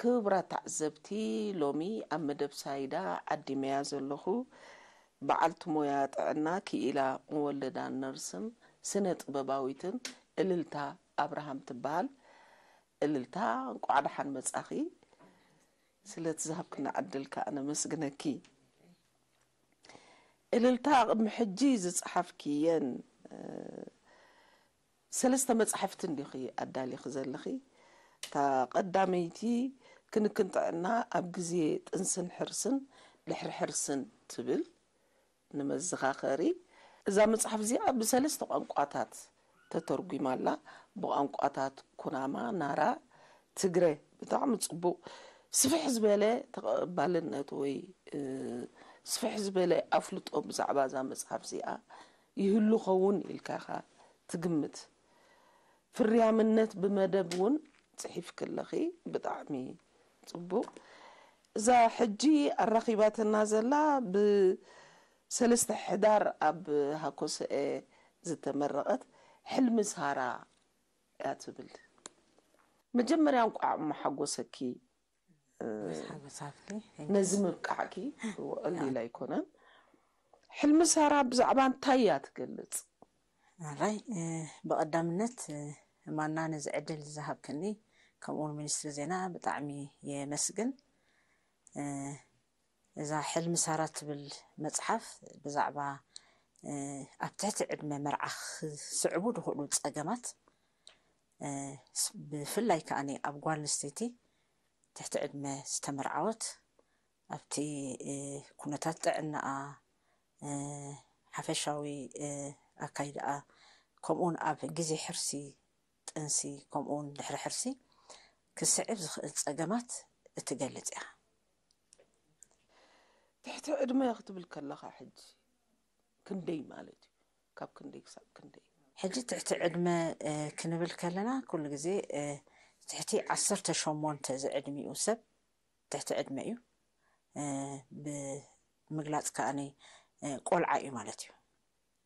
ክቡራት ተዓዘብቲ፣ ሎሚ ኣብ መደብ ሳይዳ ዓዲመያ ዘለኹ በዓልቲ ሞያ ጥዕና ክኢላ መወለዳን ነርስን ስነ ጥበባዊትን እልልታ ኣብርሃም ትበሃል። እልልታ፣ እንቋዕ ደሓን መጻኺ። ስለቲ ዝሃብክና ዕድል ከኣ ነመስግነኪ። እልልታ፣ ቅድሚ ሕጂ ዝጸሓፍክየን ሰለስተ መጻሕፍቲ እንዲኺ ኣዳሊኺ ዘለኺ። እታ ቀዳመይቲ ክንክን ጥዕና ኣብ ግዜ ጥንስን ሕርስን ድሕሪ ሕርስን ትብል። ንመዘኻኸሪ፣ እዛ መጽሓፍ እዚኣ ብሰለስተ ቋንቋታት ተተርጒማ ኣላ። ብቋንቋታት ኩናማ፣ ናራ፣ ትግረ። ብጣዕሚ ጽቡቕ። ስፍሕ ዝበለ ተቐባልነት ወይ፣ እ፣ ስፍሕ ዝበለ ኣፍልጦ ብዛዕባ እዛ መጽሓፍ እዚኣ ይህሉ ኸውን ኢልካ ኢኻ ትግምት? ፍርያምነት ብመደብ እውን ጽሒፍኪ ኣለኺ። ብጣዕሚ ጽቡቕ። እዛ ሕጂ ኣራኺባትና ዘላ ብሰለስተ ሕዳር ኣብ ሃኮሰኤ ዝተመረቐት ሕልሚ ሳራ እያ ትብል። መጀመርያ እንቋዕ እሞ ሓጎሰኪ። እ፣ ሓጎስ ሃብኪ። ነዚ ምብቃዕኪ ቀሊል ኣይኮነን። ሕልሚ ሳራ ብዛዕባ እንታይ እያ ትገልጽ? ኣራይ፣ እ፣ ብቐዳምነት፣ እ፣ ማና ነዚ ዕድል ዝሃብክኒ፣ ከምኡውን ሚኒስትሪ ዜና ብጣዕሚ የመስግን። እ፣ እዛ ሕልሚ ሳራ ትብል መጽሓፍ ብዛዕባ፣ እ፣ ኣብ ትሕቲ ዕድመ መርዓ ክስዕቡ ዝኽእሉ ጸገማት፣ እ፣ ስ-፣ ብፍላይ ከኣ ኣብ ጓል ኣንስተይቲ ትሕቲ ዕድመ ዝተመርዓወት ኣብቲ፣ እ፣ ኩነታት ጥዕናኣ፣ እ፣ ሓፈሻዊ፣ እ፣ ኣካይዳኣ፣ ከምኡውን ኣብ ግዜ ሕርሲ፣ ጥንሲ፣ ከምኡውን ድሕሪ ሕርሲ ክስዕብ ዝኽእል ጸገማት እትገልጽ እያ። ትሕቲ ዕድመ ክትብል ከለኻ ሕጂ ክንደይ ማለት እዩ? ካብ ክንደይ ክሳብ ክንደይ? ሕጂ ትሕቲ ዕድመ፣ እ፣ ክንብል ከለና፣ ኩሉ ግዜ፣ እ፣ ትሕቲ ዓሰርተ ሸሞንተ ዝዕድሚኡ ሰብ ትሕቲ ዕድመ እዩ። እ፣ ብምግላጽ ከኣኒ፣ እ፣ ቆልዓ እዩ ማለት እዩ።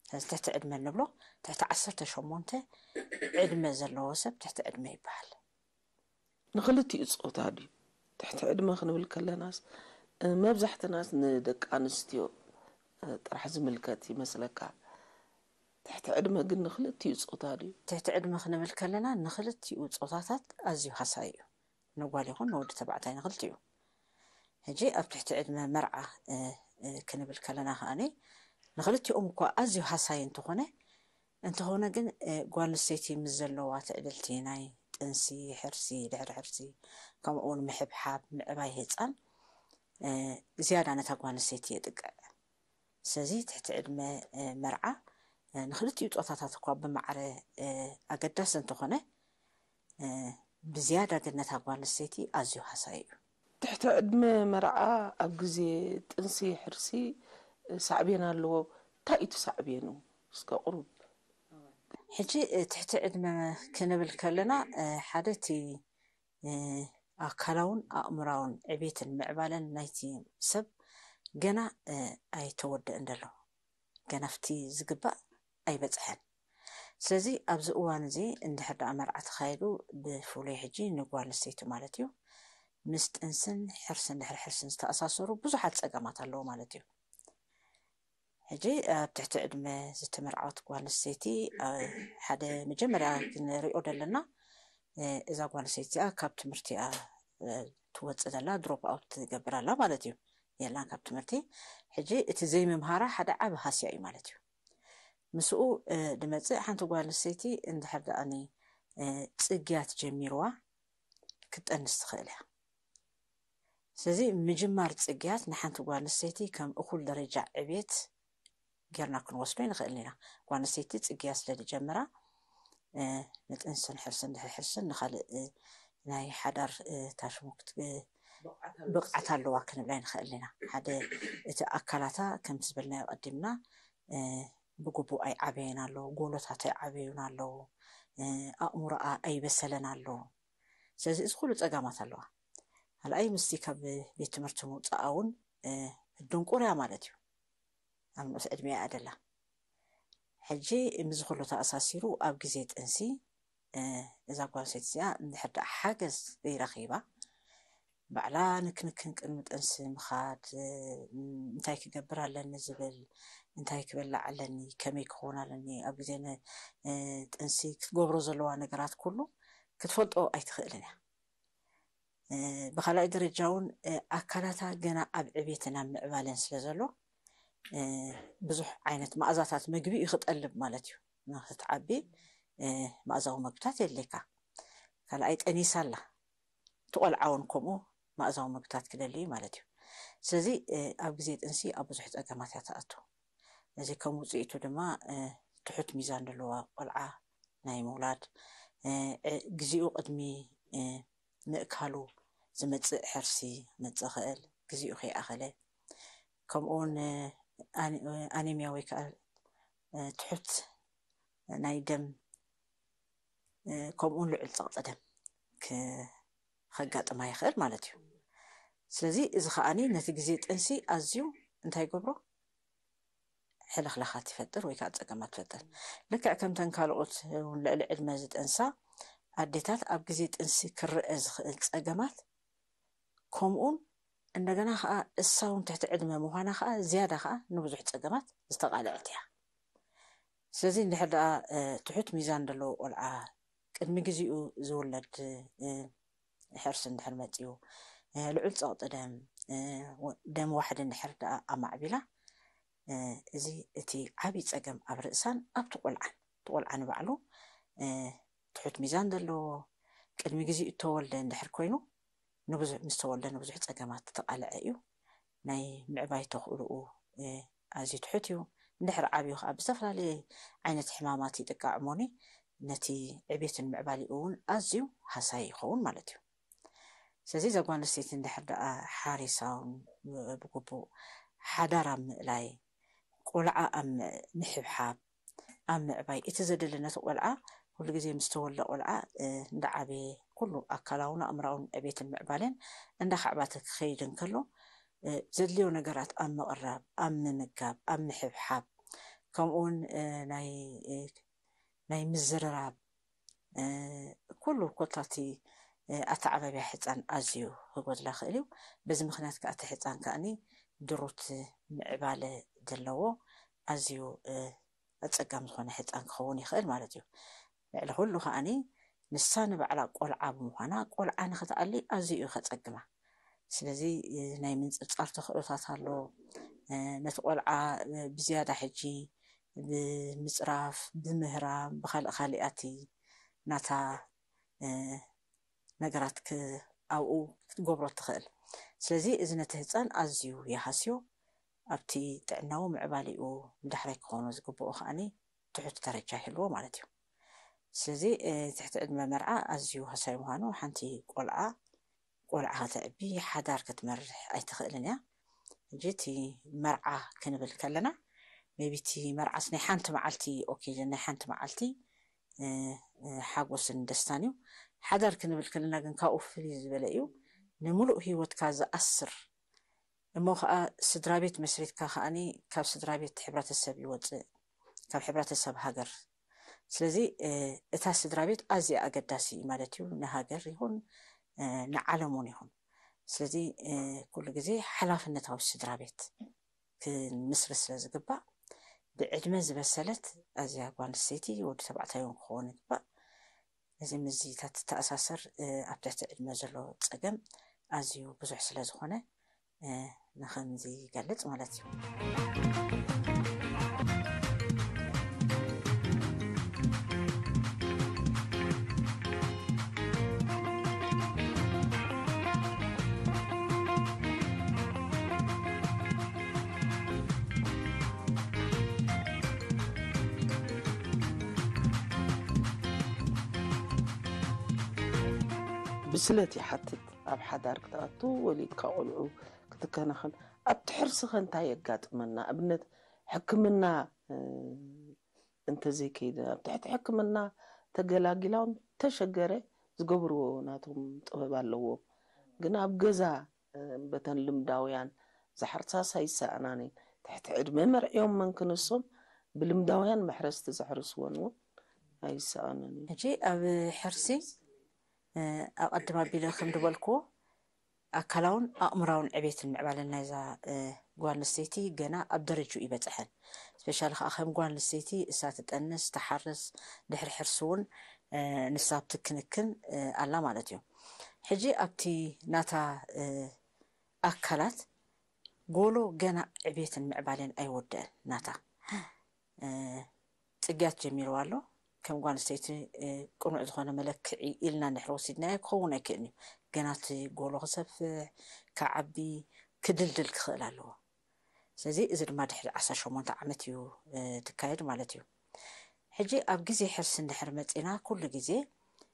ስለዚ ትሕቲ ዕድመ እንብሎ፣ ትሕቲ ዓሰርተ ሸሞንተ ዕድመ ዘለዎ ሰብ ትሕቲ ዕድመ ይበሃል። ንኽልቲኡ ጾታ ድዩ? ትሕቲ ዕድመ ክንብል ከለናስ፣ እ፣ መብዛሕትናስ ንደቂ ኣንስትዮ፣ እ፣ ጥራሕ ዝምልከት ይመስለካ። ትሕቲ ዕድመ ግን ንኽልቲኡ ጾታ ድዩ? ትሕቲ ዕድመ ክንብል ከለና ንኽልቲኡ ጾታታት ኣዝዩ ሃሳይ እዩ። ንጓል ይኹን ንወዲ ተባዕታይ ንኽልቲኡ። ሕጂ ኣብ ትሕቲ ዕድመ መርዓ፣ እ፣ እ፣ ክንብል ከለና ከኣኒ ንኽልቲኦም እኳ ኣዝዩ ሃሳይ እንተኾነ፣ እንተኾነ ግን፣ እ፣ ጓል ኣንስተይቲ ምስ ዘለዋ ትዕድልቲ ናይ ጥንሲ፣ ሕርሲ፣ ድሕሪ ሕርሲ፣ ከምኡ እውን ምሕብሓብ፣ ምዕባይ ህጻን፣ እ፣ ዝያዳ ነታ ጓል ኣንስተይቲ የጥቅዕ። ስለዚ ትሕቲ ዕድመ፣ እ፣ መርዓ፣ እ፣ ንኽልቲኡ ጾታታት እኳ ብማዕረ፣ እ፣ ኣገዳሲ እንተኾነ፣ እ፣ ብዝያዳ ግን ነታ ጓል ኣንስተይቲ ኣዝዩ ሃሳይ እዩ። ትሕቲ ዕድመ መርዓ ኣብ ግዜ ጥንሲ፣ ሕርሲ፣ እ፣ ሳዕቤን ኣለዎ። እንታይ እዩ እቲ ሳዕቤኑ? እስከ ቁሩብ። ሕጂ፣ እ፣ ትሕቲ ዕድመ ክንብል ከለና፣ እ፣ ሓደ እቲ፣ እ፣ ኣካላውን ኣእምራውን ዕቤትን ምዕባለን ናይቲ ሰብ ገና፣ እ፣ ኣይተወደእን ዘሎ። ገና ኣብቲ ዝግባእ ኣይበጽሐን። ስለዚ ኣብዚ እዋን እዚ እንድሕር ደኣ መርዓ ተኻይዱ፣ ብፍሉይ ሕጂ ንጓል ኣንስተይቲ ማለት እዩ፣ ምስ ጥንስን ሕርስን ድሕሪ ሕርስን ዝተኣሳሰሩ ብዙሓት ጸገማት ኣለዎ ማለት እዩ። ሕጂ ኣብ ትሕቲ ዕድመ ዝተመርዓወት ጓል ኣንስተይቲ፣ እ፣ ሓደ መጀመርያ ክንሪኦ ዘለና፣ እ፣ እዛ ጓል ኣንስተይቲ እዚኣ ካብ ትምህርቲ እያ፣ እ፣ ትወጽእ ዘላ፣ ድሮፕ ኣውት ትገብር ኣላ ማለት እዩ። የላን ካብ ትምህርቲ። ሕጂ እቲ ዘይምምሃራ ሓደ ዓቢ ሃስያ እዩ ማለት እዩ። ምስኡ፣ እ፣ ድመጽእ ሓንቲ ጓል ኣንስተይቲ እንድሕር ደኣኒ፣ እ፣ ጽግያት ጀሚርዋ ክትጠንስ ትኽእል እያ። ስለዚ ምጅማር ጽግያት ንሓንቲ ጓል ኣንስተይቲ ከም እኹል ደረጃ ዕብየት ጌርና ክንወስዶ ኣይንኽእልን ኢና። ጓል ኣንስተይቲ ጽግያት ስለ ዝጀመራ፣ እ፣ ንጥንስን ሕርስን ድሕሪ ሕርስን ንኻልእ፣ እ፣ ናይ ሓዳር፣ እ፣ ታሽሙ ክት-፣ እ፣ ብቕዓት ኣለዋ። ብቕዓት ኣለዋ ክንብላ ኣይንኽእልን ኢና። ሓደ እቲ ኣካላታ ከምቲ ዝበልናዮ ቀዲምና፣ እ፣ ብግቡእ ኣይዓበየን ኣሎ፣ ጎሎታት ኣይዓበዩን ኣለዉ፣ እ፣ ኣእምሮኣ ኣይበሰለን ኣሎ። ስለዚ እዚ ኩሉ ጸጋማት ኣለዋ። ካልኣይ ምስቲ ካብ ቤት ትምህርቲ ምውጻኣ እውን፣ እ፣ ድንቁር እያ ማለት እዩ። ኣብ ንኡስ ዕድመ እያ ደላ። ሕጂ ምስዚ ኩሉ ተኣሳሲሩ ኣብ ግዜ ጥንሲ፣ እ፣ እዛ ጓል ኣንስተይቲ እዚኣ እንድሕር ደኣ ሓገዝ ዘይረኺባ፣ ባዕላ ንክንክን ቅድሚ ጥንሲ ምኻድ፣ እንታይ ክገብር ኣለኒ ዝብል፣ እንታይ ክበላዕ ኣለኒ፣ ከመይ ክኸውን ኣለኒ፣ ኣብ ግዜ ጥንሲ ክትገብሮ ዘለዋ ነገራት ኩሉ ክትፈልጦ ኣይትኽእልን እያ። ብካልኣይ ደረጃ እውን ኣካላታ ገና ኣብ ዕቤትን ኣብ ምዕባለን ስለ ዘሎ ብዙሕ ዓይነት ማእዛታት መግቢ እዩ ክጠልብ ማለት እዩ። ንክትዓቢ ማእዛዊ መግብታት የድልየካ። ካልኣይ ጠኒሳ ኣላ። እቲ ቆልዓ እውን ከምኡ ማእዛዊ መግብታት ክደሊ እዩ ማለት እዩ። ስለዚ ኣብ ግዜ ጥንሲ ኣብ ብዙሕ ፀገማት እያ ትኣቱ። እዚ ከም ውፅኢቱ ድማ ትሑት ሚዛን ዘለዋ ቆልዓ ናይ ምውላድ፣ ግዜኡ ቅድሚ ምእካሉ ዝመፅእ ሕርሲ መፅእ ክእል፣ ግዜኡ ከይኣኸለ፣ ከምኡውን ኣኔሚያ ወይ ከዓ ትሑት ናይ ደም፣ ከምኡውን ልዑል ፀቕጢ ደም ከጋጥማ ይኽእል ማለት እዩ። ስለዚ እዚ ከዓኒ ነቲ ግዜ ጥንሲ ኣዝዩ እንታይ ይገብሮ? ሕልኽላኻት ይፈጥር ወይ ከዓ ፀገማት ይፈጥር። ልክዕ ከምተን ካልኦት እውን ልዕሊ ዕድመ ዝጠንሳ ኣዴታት ኣብ ግዜ ጥንሲ ክረአ ዝኽእል ፀገማት፣ ከምኡን እንደገና ከዓ እሳ እውን ትሕቲ ዕድመ ምዃና ከዓ ዝያዳ ከዓ ንብዙሕ ፀገማት ዝተቓልዐት እያ። ስለዚ እንድሕር ደኣ ትሑት ሚዛን ዘለዎ ቆልዓ ቅድሚ ግዜኡ ዝውለድ ሕርሲ እንድሕር መፅዩ፣ ልዑል ፀቕጢ ደም፣ ደም ዋሕዲ እንድሕር ደኣ ኣማዕቢላ፣ እዚ እቲ ዓብዪ ፀገም ኣብ ርእሳን ኣብቲ ቆልዓን፣ እቲ ቆልዓ ንባዕሉ ትሑት ሚዛን ዘለዎ ቅድሚ ግዜኡ እተወልደ እንድሕር ኮይኑ፣ ንብዙሕ ምስ ተወልደ ንብዙሕ ፀገማት ተቓልዐ እዩ። ናይ ምዕባይ ተኽእልኡ ኣዝዩ ትሑት እዩ። እንድሕር ዓብዩ ከዓ ብዝተፈላለየ ዓይነት ሕማማት ይጥቃዕ እሞኒ ነቲ ዕቤትን ምዕባሊኡ እውን ኣዝዩ ሃሳይ ይኸውን ማለት እዩ። ስለዚ እዛ ጓል ኣንስተይቲ እንድሕር ደኣ ሓሪሳ እውን ብግቡእ ሓዳር ኣብ ምእላይ፣ ቆልዓ ኣብ ምሕብሓብ፣ ኣብ ምዕባይ እቲ ዘድሊ ነቲ ቆልዓ ኩሉ ግዜ ምስ ተወልደ ቆልዓ እንዳዓበየ ኩሉ ኣካላውን ኣእምራውን ዕቤትን ምዕባለን እንዳካዕባተ ክኸይድ እንከሎ ዘድልዮ ነገራት ኣብ ምቕራብ፣ ኣብ ምምጋብ፣ ኣብ ምሕብሓብ፣ ከምኡውን ናይ ናይ ምዝርራብ ኩሉ ኮታቲ ኣተዓባብያ ሕፃን ኣዝዩ ክጎድላ ክእል እዩ። በዚ ምክንያት ከዓ እቲ ሕፃን ከዓኒ ድሩት ምዕባለ ዘለዎ ኣዝዩ ኣፀጋሚ ዝኾነ ሕፃን ክኸውን ይኽእል ማለት እዩ። ልዕሊ ኩሉ ከዓኒ ንሳ ንባዕላ ቆልዓ ብምዃና ቆልዓ ንክትኣሊ ኣዝዩ እዩ ከፀግማ። ስለዚ ናይ ምንፅርፃር ተኽእሎታት ኣሎ። ነቲ ቆልዓ ብዝያዳ ሕጂ ብምፅራፍ፣ ብምህራም፣ ብካልእ ካሊኣቲ ናታ ነገራት ኣብኡ ክትገብሮ ትኽእል። ስለዚ እዚ ነቲ ህፃን ኣዝዩ ይሃስዮ። ኣብቲ ጥዕናዊ ምዕባሊኡ ንዳሕራይ ክኾኖ ዝግብኦ ከዓኒ ትሑት ደረጃ ይህልዎ ማለት እዩ። ስለዚ ትሕቲ ዕድመ መርዓ ኣዝዩ ሃሳይ ምዃኑ ሓንቲ ቆልዓ ቆልዓ ከተዕቢ ሓዳር ክትመርሕ ኣይትኽእልን እያ። ሕጂ እቲ መርዓ ክንብል ከለና ሜቢ እቲ መርዓስ ናይ ሓንቲ መዓልቲ ኦኬዥን ናይ ሓንቲ መዓልቲ ሓጎስን ደስታን እዩ። ሓዳር ክንብል ከለና ግን ካብኡ ፍልይ ዝበለ እዩ። ንምሉእ ሂወትካ ዝኣስር እሞ ከዓ ስድራ ቤት መስሪትካ ከዓኒ ካብ ስድራ ቤት ሕብረተሰብ ይወፅእ፣ ካብ ሕብረተሰብ ሃገር። ስለዚ እታ ስድራ ቤት ኣዝያ ኣገዳሲ ማለት እዩ፣ ንሃገር ይኹን ንዓለም እውን ይኹን። ስለዚ ኩሉ ግዜ ሓላፍነታዊ ስድራ ቤት ክንምስርት ስለ ዝግባእ ብዕድመ ዝበሰለት ኣዝያ ጓል ኣንስተይቲ ወዲ ተባዕታይ እውን ክኸውን ይግባእ። እዚ ምስዚ እታ ትተኣሳሰር ኣብ ትሕቲ ዕድመ ዘሎ ፀገም ኣዝዩ ብዙሕ ስለ ዝኾነ ንኸምዚ ይገልፅ ማለት እዩ። ብስለት ይሓትት። ኣብ ሓዳር ክትኣቱ፣ ወሊድካ ቆልዑ ክትከናኸን፣ ኣብቲ ሕርስኸ እንታይ የጋጥመና? ኣብነት ሕክምና እንተዘይከይደ ኣብ ትሕቲ ሕክምና ተገላጊላውን ተሸገረ ዝገብርዎ ናቶም ጥበብ ኣለዎም። ግን ኣብ ገዛ በተን ልምዳውያን ዝሓርሳስ ኣይሰኣናን እየን። ትሕቲ ዕድመ መርዕዮም መን ክንሶም ብልምዳውያን መሕረስቲ ዘሕርስወን እውን ኣይሰኣኑን እየን። ሕጂ ኣብ ሕርሲ ኣቐድም ኣቢለ ከም ዝበልክዎ ኣካላውን ኣእምራውን ዕቤትን ምዕባለን ናይዛ እ፣ ጓል ኣንስተይቲ ገና ኣብ ደረጅኡ ይበፅሐን። ስፔሻሊ ከዓ ከም ጓል ኣንስተይቲ እሳ ትጠንስ፣ ትሓርስ፣ ድሕሪ ሕርሲ እውን እ፣ ንሳ ትክንክን እ፣ ኣላ ማለት እዩ። ሕጂ ኣብቲ ናታ እ፣ ኣካላት ጎሎ ገና ዕቤትን ምዕባለን ኣይወደአን። ናታ እ፣ ፅግያት ጀሚርዋ ኣሎ። ከም ጓል ኣንስተይቲ እ፣ ቅኑዕ ዝኾነ መለክዒ ኢልና እንድሕር ወሲድናዮ ክኸውን ኣይክእልን እዩ። ገና እቲ ጎሎ ክሰፍሕ፣ ክዓቢ፣ ክድልድል ክኽእል ኣለዎ። ስለዚ እዚ ድማ ድሕሪ ዓሰርተ ሸሞንተ ዓመት እዩ እ፣ ትካየድ ማለት እዩ። ሕጂ ኣብ ግዜ ሕርሲ እንድሕር መፂና ኩሉ ግዜ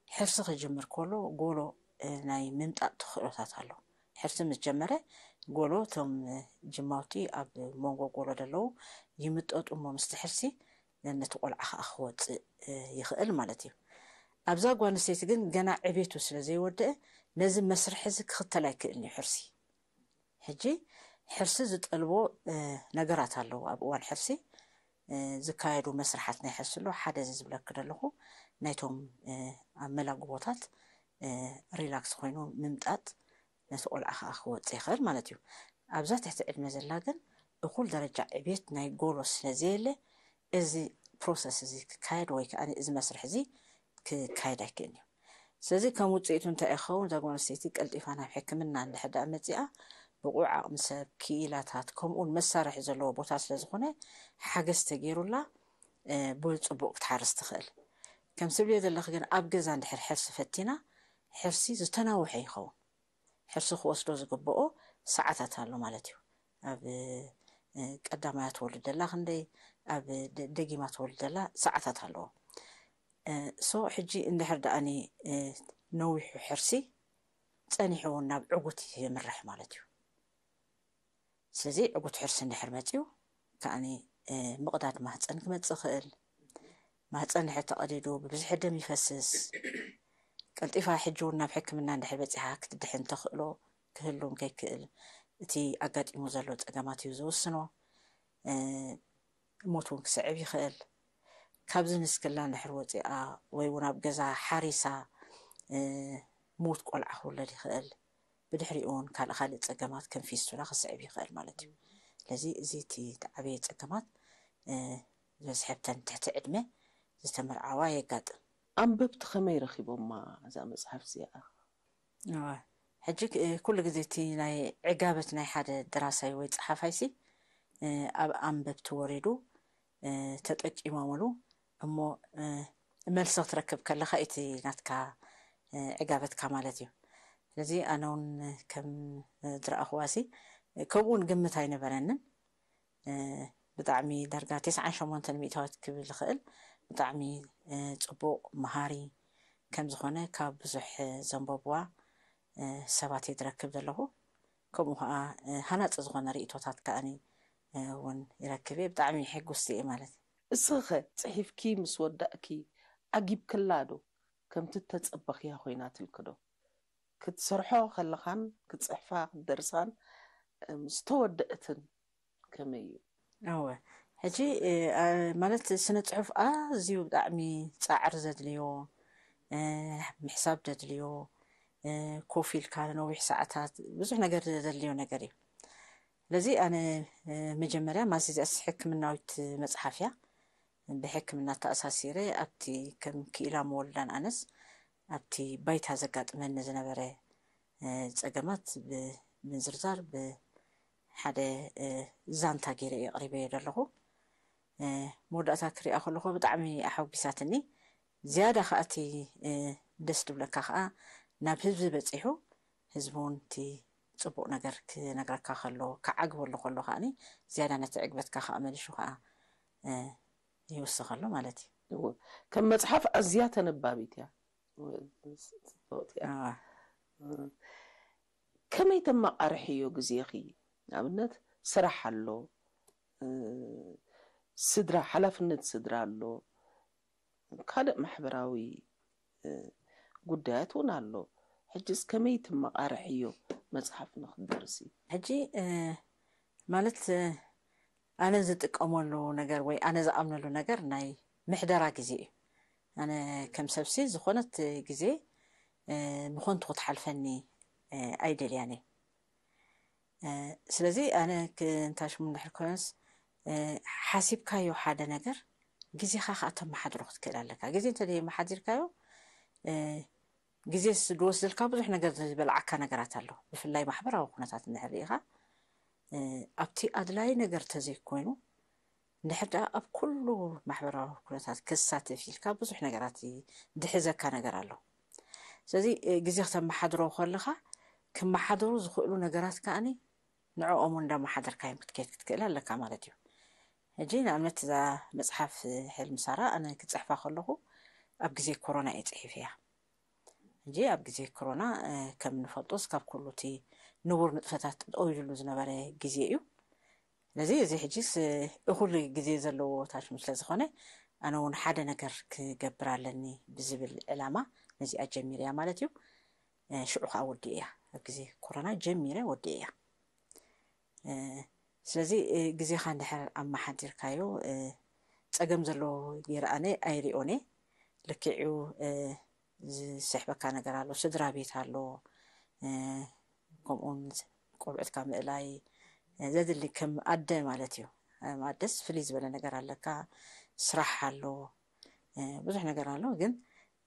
ሕርሲ ክጅምር ከሎ ጎሎ እ፣ ናይ ምምጣጥ ተኽእሎታት ኣሎ። ሕርሲ ምስ ጀመረ ጎሎ እቶም እ፣ ጅማውቲ ኣብ መንጎ ጎሎ ዘለዉ ይምጠጡ እሞ ምስቲ ሕርሲ ነቲ ቆልዓ ከዓ ክወፅእ እ፣ ይኽእል ማለት እዩ። ኣብዛ ጓል ኣንስተይቲ ግን ገና ዕቤቱ ስለ ዘይወደአ ነዚ መስርሕ እዚ ክኽተል ኣይክእልን እዩ ሕርሲ። ሕጂ ሕርሲ ዝጠልቦ እ፣ ነገራት ኣለዉ። ኣብ እዋን ሕርሲ እ፣ ዝካየዱ መስርሓት ናይ ሕርሲ ኣሎ። ሓደ እዚ ዝብለኪ ዘለኹ ናይቶም እ፣ ኣብ መላጉቦታት እ፣ ሪላክስ ኮይኑ ምምጣጥ ነቲ ቆልዓ ከዓ ክወፅእ ይኽእል ማለት እዩ። ኣብዛ ትሕቲ ዕድመ ዘላ ግን እኹል ደረጃ ዕቤት ናይ ጎሎ ስለ ዘየለ እዚ ፕሮሰስ እዚ ክካየድ ወይ ከዓ እዚ መስርሕ እዚ ክካየድ ኣይክእልን እዩ። ስለዚ ከም ውፅኢቱ እንታይ ይኸውን? እዛ ጓል ኣንስተይቲ ቀልጢፋ ናብ ሕክምና እንድሕር ደኣ መፂኣ ብቑዕ ዓቕሚ ሰብ፣ ክኢላታት ከምኡውን መሳርሒ ዘለዎ ቦታ ስለ ዝኾነ ሓገዝ ተገይሩላ እ፣ ብፅቡቕ ክትሓርስ ትኽእል። ከም ስብልዮ ዘለኺ ግን ኣብ ገዛ እንድሕር ሕርሲ ፈቲና ሕርሲ ዝተናውሐ ይኸውን። ሕርሲ ክወስዶ ዝግብኦ ሰዓታት ኣሎ ማለት እዩ። ኣብ እ፣ ቀዳማያ ትወልድ ደላ ክንደይ ኣብ ደ- ደጊማ ትወልድ ደላ ሰዓታት ኣለዎ። እ፣ ሶ ሕጂ እንድሕር ደኣኒ እ፣ ነዊሑ ሕርሲ ጸኒሑ እውን ናብ ዕጉት የምርሕ ማለት እዩ። ስለዚ ዕጉት ሕርሲ እንድሕር መፅዩ ከዓኒ እ፣ ምቕዳድ ማህፀን ክመፅእ ይኽእል። ማህፀን ድሕር ተቐዲዱ ብብዝሒ ደም ይፈስስ። ቀልጢፋ ሕጂ እውን ናብ ሕክምና እንድሕር በፂሓ ክትድሕን ተኽእሎ ክህሉን ከይክእል እቲ ኣጋጢሙ ዘሎ ፀገማት እዩ ዝውስኖ። እ፣ ሞት እውን ክስዕብ ይኽእል። ካብዚ ንስክላ እንድሕር ወፂኣ ወይ እውን ኣብ ገዛ ሓሪሳ እ፣ ሙት ቆልዓ ክውለድ ይኽእል። ብድሕሪኡ እውን ካልእ ካልእ ፀገማት ከም ፊስቱላ ክስዕብ ይኽእል ማለት እዩ። ስለዚ እዚ እቲ ተዓበየ ፀገማት እ፣ ዝበዝሐ ብተን ትሕቲ ዕድመ ዝተመርዓዋ የጋጥም። ኣንበብቲ ከመይ ረኺቦማ እዛ መፅሓፍ እዚኣ? እወ። ሕጂ እ፣ ኩሉ ግዜ እቲ ናይ ዕጋበት ናይ ሓደ ደራሳይ ወይ ፀሓፋይሲ እ፣ ኣብ ኣንበብቲ ወሪዱ እ፣ ተጠቂሞምሉ እሞ እ፣ መልሲ ክትረክብ ከለኻ እቲ ናትካ እ፣ ዕጋበትካ ማለት እዩ። ስለዚ ኣነ እውን ከም ዝረኣኽዋሲ ከምኡ እውን ግምት ኣይነበረንን። እ፣ ብጣዕሚ ዳርጋ ተስዓን ሸሞንተን ሚእታዊት ክብል ይኽእል። ብጣዕሚ እ፣ ፅቡቕ መሃሪ ከም ዝኾነ ካብ ብዙሕ ዘንበብዋ እ፣ ሰባት እየ ዝረክብ ዘለኹ። ከምኡ ከዓ እ፣ ሃናፂ ዝኾነ ርእቶታት ከዓኒ እ፣ እውን ይረክብ እየ። ብጣዕሚ ሕጉስቲ እየ ማለት እዩ። እስኺኸ ፅሒፍኪ ምስ ወዳእኪ ዓጊብክላ ዶ? ከምቲ እተፀበኽያ ኮይናትልኪ ዶ? ክትሰርሖ ከለኻን ክትፅሕፋ ክትደርሳን ምስ ተወደእትን ከመይ እዩ? እወ ሕጂ እ፣ አ- ማለት ስነ ፅሑፍ ኣዝዩ ብጣዕሚ ፃዕሪ ዘድልዮ እ፣ ምሕሳብ ዘድልዮ እ፣ ኮፍ ኢልካ ነዊሕ ሰዓታት ብዙሕ ነገር ዘድልዮ ነገር እዩ። ስለዚ ኣነ እ፣ መጀመርያ ማለት እዚኣስ ሕክምናዊት መፅሓፍ እያ። ብሕክምና ተኣሳሲረ ኣብቲ ከም ክኢላ መወልዳን ኣነስ ኣብቲ ባይታ ዘጋጥመኒ ዝነበረ እ፣ ፀገማት ብ- ብምዝርዛር ብሓደ እ፣ ዛንታ ገይረ እየ ኣቕሪበዮ ዘለኹ። እ፣ መወዳእታ ክሪኣ ከለኹ ብጣዕሚ ኣሐጒሳትኒ። ዝያዳ ከዓ እቲ እ፣ ደስ ድብለካ ከዓ ናብ ህዝቢ በፂሑ ህዝቢ እውን እቲ ፅቡቕ ነገር ክነግረካ ከሎ ክዓግበሉ ከሎ ከዓኒ ዝያዳ ነቲ ዕግበትካ ከዓ መሊሹ ከዓ እ፣ ይውስኸሉ ማለት እዩ። እወ። ከም መፅሓፍ ኣዝያ ተነባቢት እያ። እወ፣ ጽብቕቲ እያ። ኣዋ። ከመይ ተመቓርሕዮ ግዜኺ? ንኣብነት ስራሕ ኣሎ፣ እ፣ ስድራ፣ ሓላፍነት ስድራ ኣሎ፣ ካልእ ማሕበራዊ እ፣ ጉዳያት እውን ኣሎ። ሕጅስ ከመይ ትመቓርሕዮ መፅሓፍ ንክትደርሲ? ሕጂ እ፣ ማለት እ፣ ኣነ ዝጥቀመሉ ነገር ወይ ኣነ ዝኣምነሉ ነገር ናይ ምሕደራ ግዜ እዩ። ኣነ ከም ሰብሲ ዝኾነት ግዜ እ፣ ብኾንቱ ክትሓልፈኒ እ፣ ኣይደልያን እየ። ስለዚ ኣነ እንታይ ሽሙ እንድሕር ኮይኖስ ሓሲብካዮ ሓደ ነገር ግዜኻ ከዓ ተመሓድሮ ክትክእል ኣለካ። ግዜ እንተ መሓዲርካዮ ግዜ ዝወስደልካ ብዙሕ ነገር ዝበልዓካ ነገራት ኣሎ። ብፍላይ ማሕበራዊ ኩነታት እንድሕር ርኢኻ ኣብቲ ኣድላይ ነገር ተዘይኮይኑ እንድሕር ደኣ ኣብ ኩሉ ማሕበራዊ ኩነታት ክሳተፍ ኢልካ ብዙሕ ነገራት ድሕዘካ ነገር ኣሎ። ስለዚ ግዜ ክተመሓድሮ ከለኻ ክመሓደሩ ዝኽእሉ ነገራት ከዓኒ ንዕኦም እንዳመሓደርካዮም ክትከይድ ክትክእል ኣለካ ማለት እዩ። ሕጂ ንኣብነት እዛ መፅሓፍ ሕልሚ ሳራ ኣነ ክፅሕፋ ከለኹ ኣብ ግዜ ኮሮና እየ ፅሒፈያ። ሕጂ ኣብ ግዜ ኮሮና ከም እንፈልጦ ካብ ኩሉ እቲ ንቡር ንጥፈታት ጠውይሉ ዝነበረ ግዜ እዩ። ስለዚ እዚ ሕጂስ እኹል ግዜ ዘለዎ ታሽሙ ስለ ዝኾነ ኣነ እውን ሓደ ነገር ክገብር ኣለኒ ብዝብል ዕላማ ነዚኣ ጀሚርያ ማለት እዩ። ሽዑ ከዓ ወዲእያ ኣብ ግዜ ኮሮና ጀሚረ ወዲእያ። ስለዚ ግዜኻ እንድሕር ኣመሓዲርካዮ ፀገም ዘለዎ ገይረ ኣነ ኣይሪኦን እየ። ልክዕ እዩ ዝስሕበካ ነገር ኣሎ፣ ስድራ ቤት ኣሎ፣ ከምኡውን ቆልዑትካ ምእላይ ዘድሊ ከም ኣደ ማለት እዩ። ኣደስ ፍልይ ዝበለ ነገር ኣለካ፣ ስራሕ ኣሎ፣ ብዙሕ ነገር ኣሎ። ግን